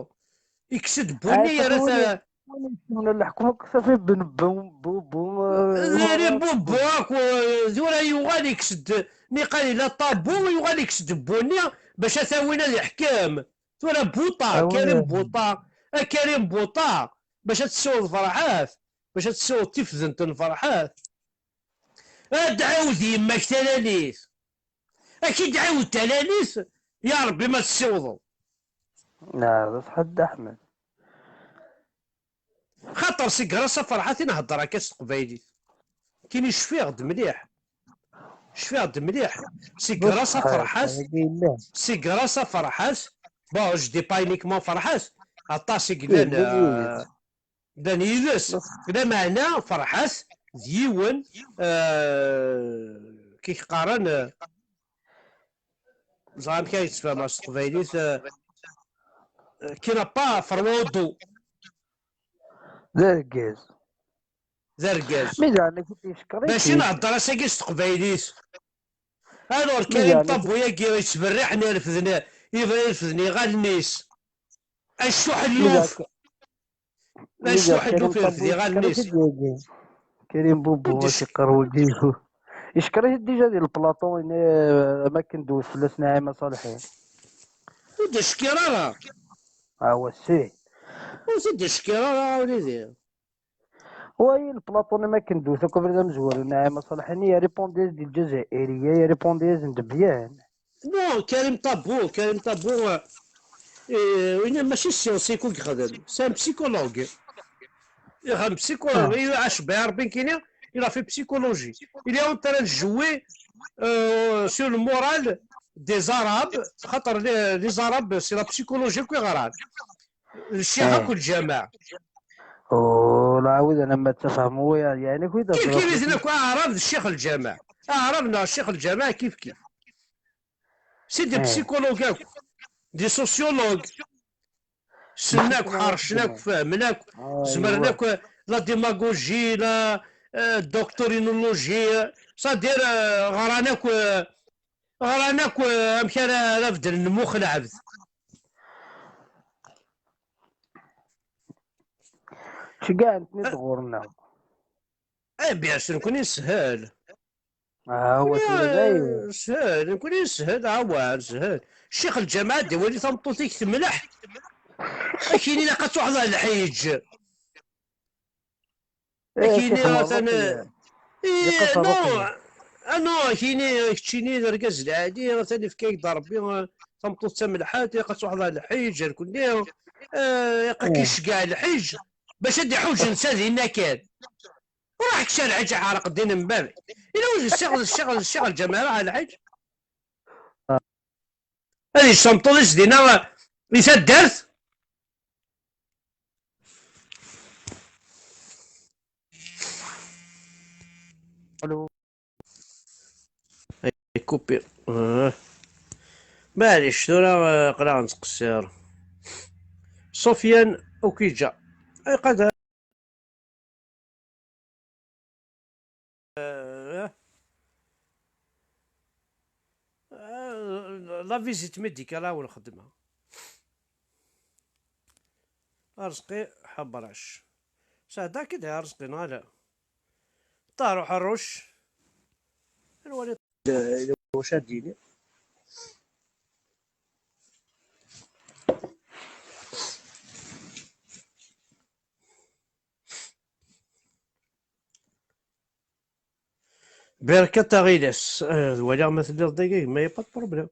Ikkes-d bu-nni yerra ta. Win yessumnen leḥkem akk safi ben bu bu bu. Diri bu bu akk, tura yuɣal ikkes-d, niqal ila ṭabu, yuɣal ikkes-d bu-nni bac ad t-awin ad iḥkem. Tura Buṭa, Awi. Karim Buṭa, a Karim Buṭa, bac ad tessiwḍ Ferḥat, bac ad tessiwḍ tifdent n Ferḥat. Ad d-ɛiwed yemma-k talalit. Ad k-id-ɛiwed talalit, ya Rebbi ma tessiwḍeḍ. Nah, d ṣṣeḥ a Dda Ḥmed. Xaṭer seg ɣer-s a Ferḥat i nhedder akka s teqbaylit. Kini cfiɣ-d mliḥ. Cfiɣ-d mliḥ. Seg ɣer-s a Ferḥat, seg ɣer-s a Ferḥat. Bon, je dis pas uniquement Ferḥat. Aṭas i yellan, Yellan euh, llan yid-s. Lameɛna Ferḥat d yiwen, euh, kik qqaren, euh, ẓer amek ay yettfaham s teqbaylit, euh, euh, qui n'a pas froid au dos. D argaz. D argaz. Mi daɛna kif yeckeṛ Bac i nhedder ass-agi s teqbaylit. Alors Karim Ṭabbu-agi yettberriḥen irefden, irefden iɣallen-is. Acuḥelluf. Acuḥelluf irfed iɣallen-is. Karim Bubu, ad yeqqar wagi. Yeckeṛ-it déjà di lplaṭu, ini, am akken d-wet fell-as Naɛima Ṣaleḥi. Ur d-icekkeṛ ara. Awa si. Ur t-id-icekkeṛ ara, a wlidi. Wayi lplaṭu-nni ma akken d-wet akk abrid amezwaru, Naɛima Ṣaleḥi, ini, ya répondez di Lǧazairiya, ya répondez n Debyan. Non, Karim Tabou, Karim Tabou, euh, euh, win mačči scientifique i yexdem, c'est un psychologue. Ixdem psychologue, il a H B R, ben kini, il a fait psychologie. Il est en train de jouer, euh, sur le moral des Arabes, خاطر les, les Arabes, c'est la psychologie qui regarde. الشيخ أكو الجماعة. Oh, la, oui, أنا ما تفهموا، يعني، كويس. كيف كيف يزن أكو أعراب الشيخ الجماعة؟ أعراب ناع الشيخ الجماعة كيف كيف. C'est des psychologues أكو، des sociologues. سناك، حرشناك، فهمناك، زمرناك، la démagogie، la، آه، doctrinologie، c'est-à-dire، آه، غراناك، آه، غراناك، آه، أمك أنا، أنا بدل نموخ العبد. شقاع نتني غورنا. اي بيان سور، نكون يسهل. ها هو سهل، نكون يسهل، عوار سهل. الشيخ الجماعة دي ولي تمطوتيك تملح. اكيني لا قد واحد الحيج. اكيني مثلا. اي نو. انو كيني كتشيني الرقاز العادي مثلا في كيك ضربي. تمطوت تملحات، قد واحد الحيج، كلي. آه، يقا كيش كاع الحيج. باش هاد يحوج نسى دينا كان. راح كشار الحج عارق الدين من بابي. إلا وجه الشيخ، الشيخ، الشيخ الجماعة على الحج. هذه الشمطة دينا يسدرت. الو. يكوبي. آه. معليش، ثورة، آه، قرا نتقصر. سفيان أوكيجا. أي قد آه، آه، la visite médicale أو الخدمة. أرزقي حبراش. سعدا كده أرزقي نالا. طارو حروش. الوالد. واش هاديني؟ بركة تغيلس. آه، ولا ما تدير دقيقة، ما يبقى بروبليم.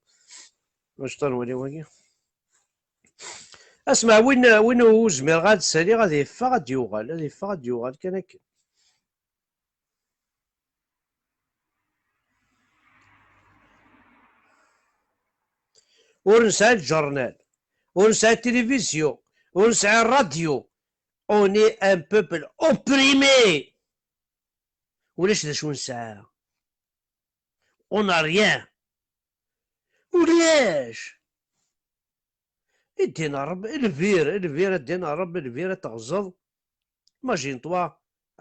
واش تنولي ويا؟ اسمع، وين، وين هو زمير غاد سالي غادي يفا غادي يوغال، غادي يفا غادي يوغال كان هكا. ور نسعى الجرنال، ور نسعى التلفزيون، ور نسعى الراديو. On est un peuple opprimé. ولاش ذا شو نسعى. On a rien. Ulac. I ddin ɣer Rebbi, lbir, lbir, a ddin ɣer Rebbi, lbir, ad teɣzeḍ. Imagine-toi,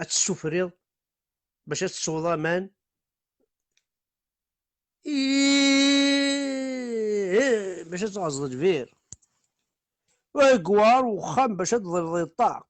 ad tessufriḍ bac ad tesweḍ aman. Ih, bac ad tɣeẓẓeḍ lbir. Wa yegwar uxxam bac ad d-tḍilleḍ i ṭṭaq.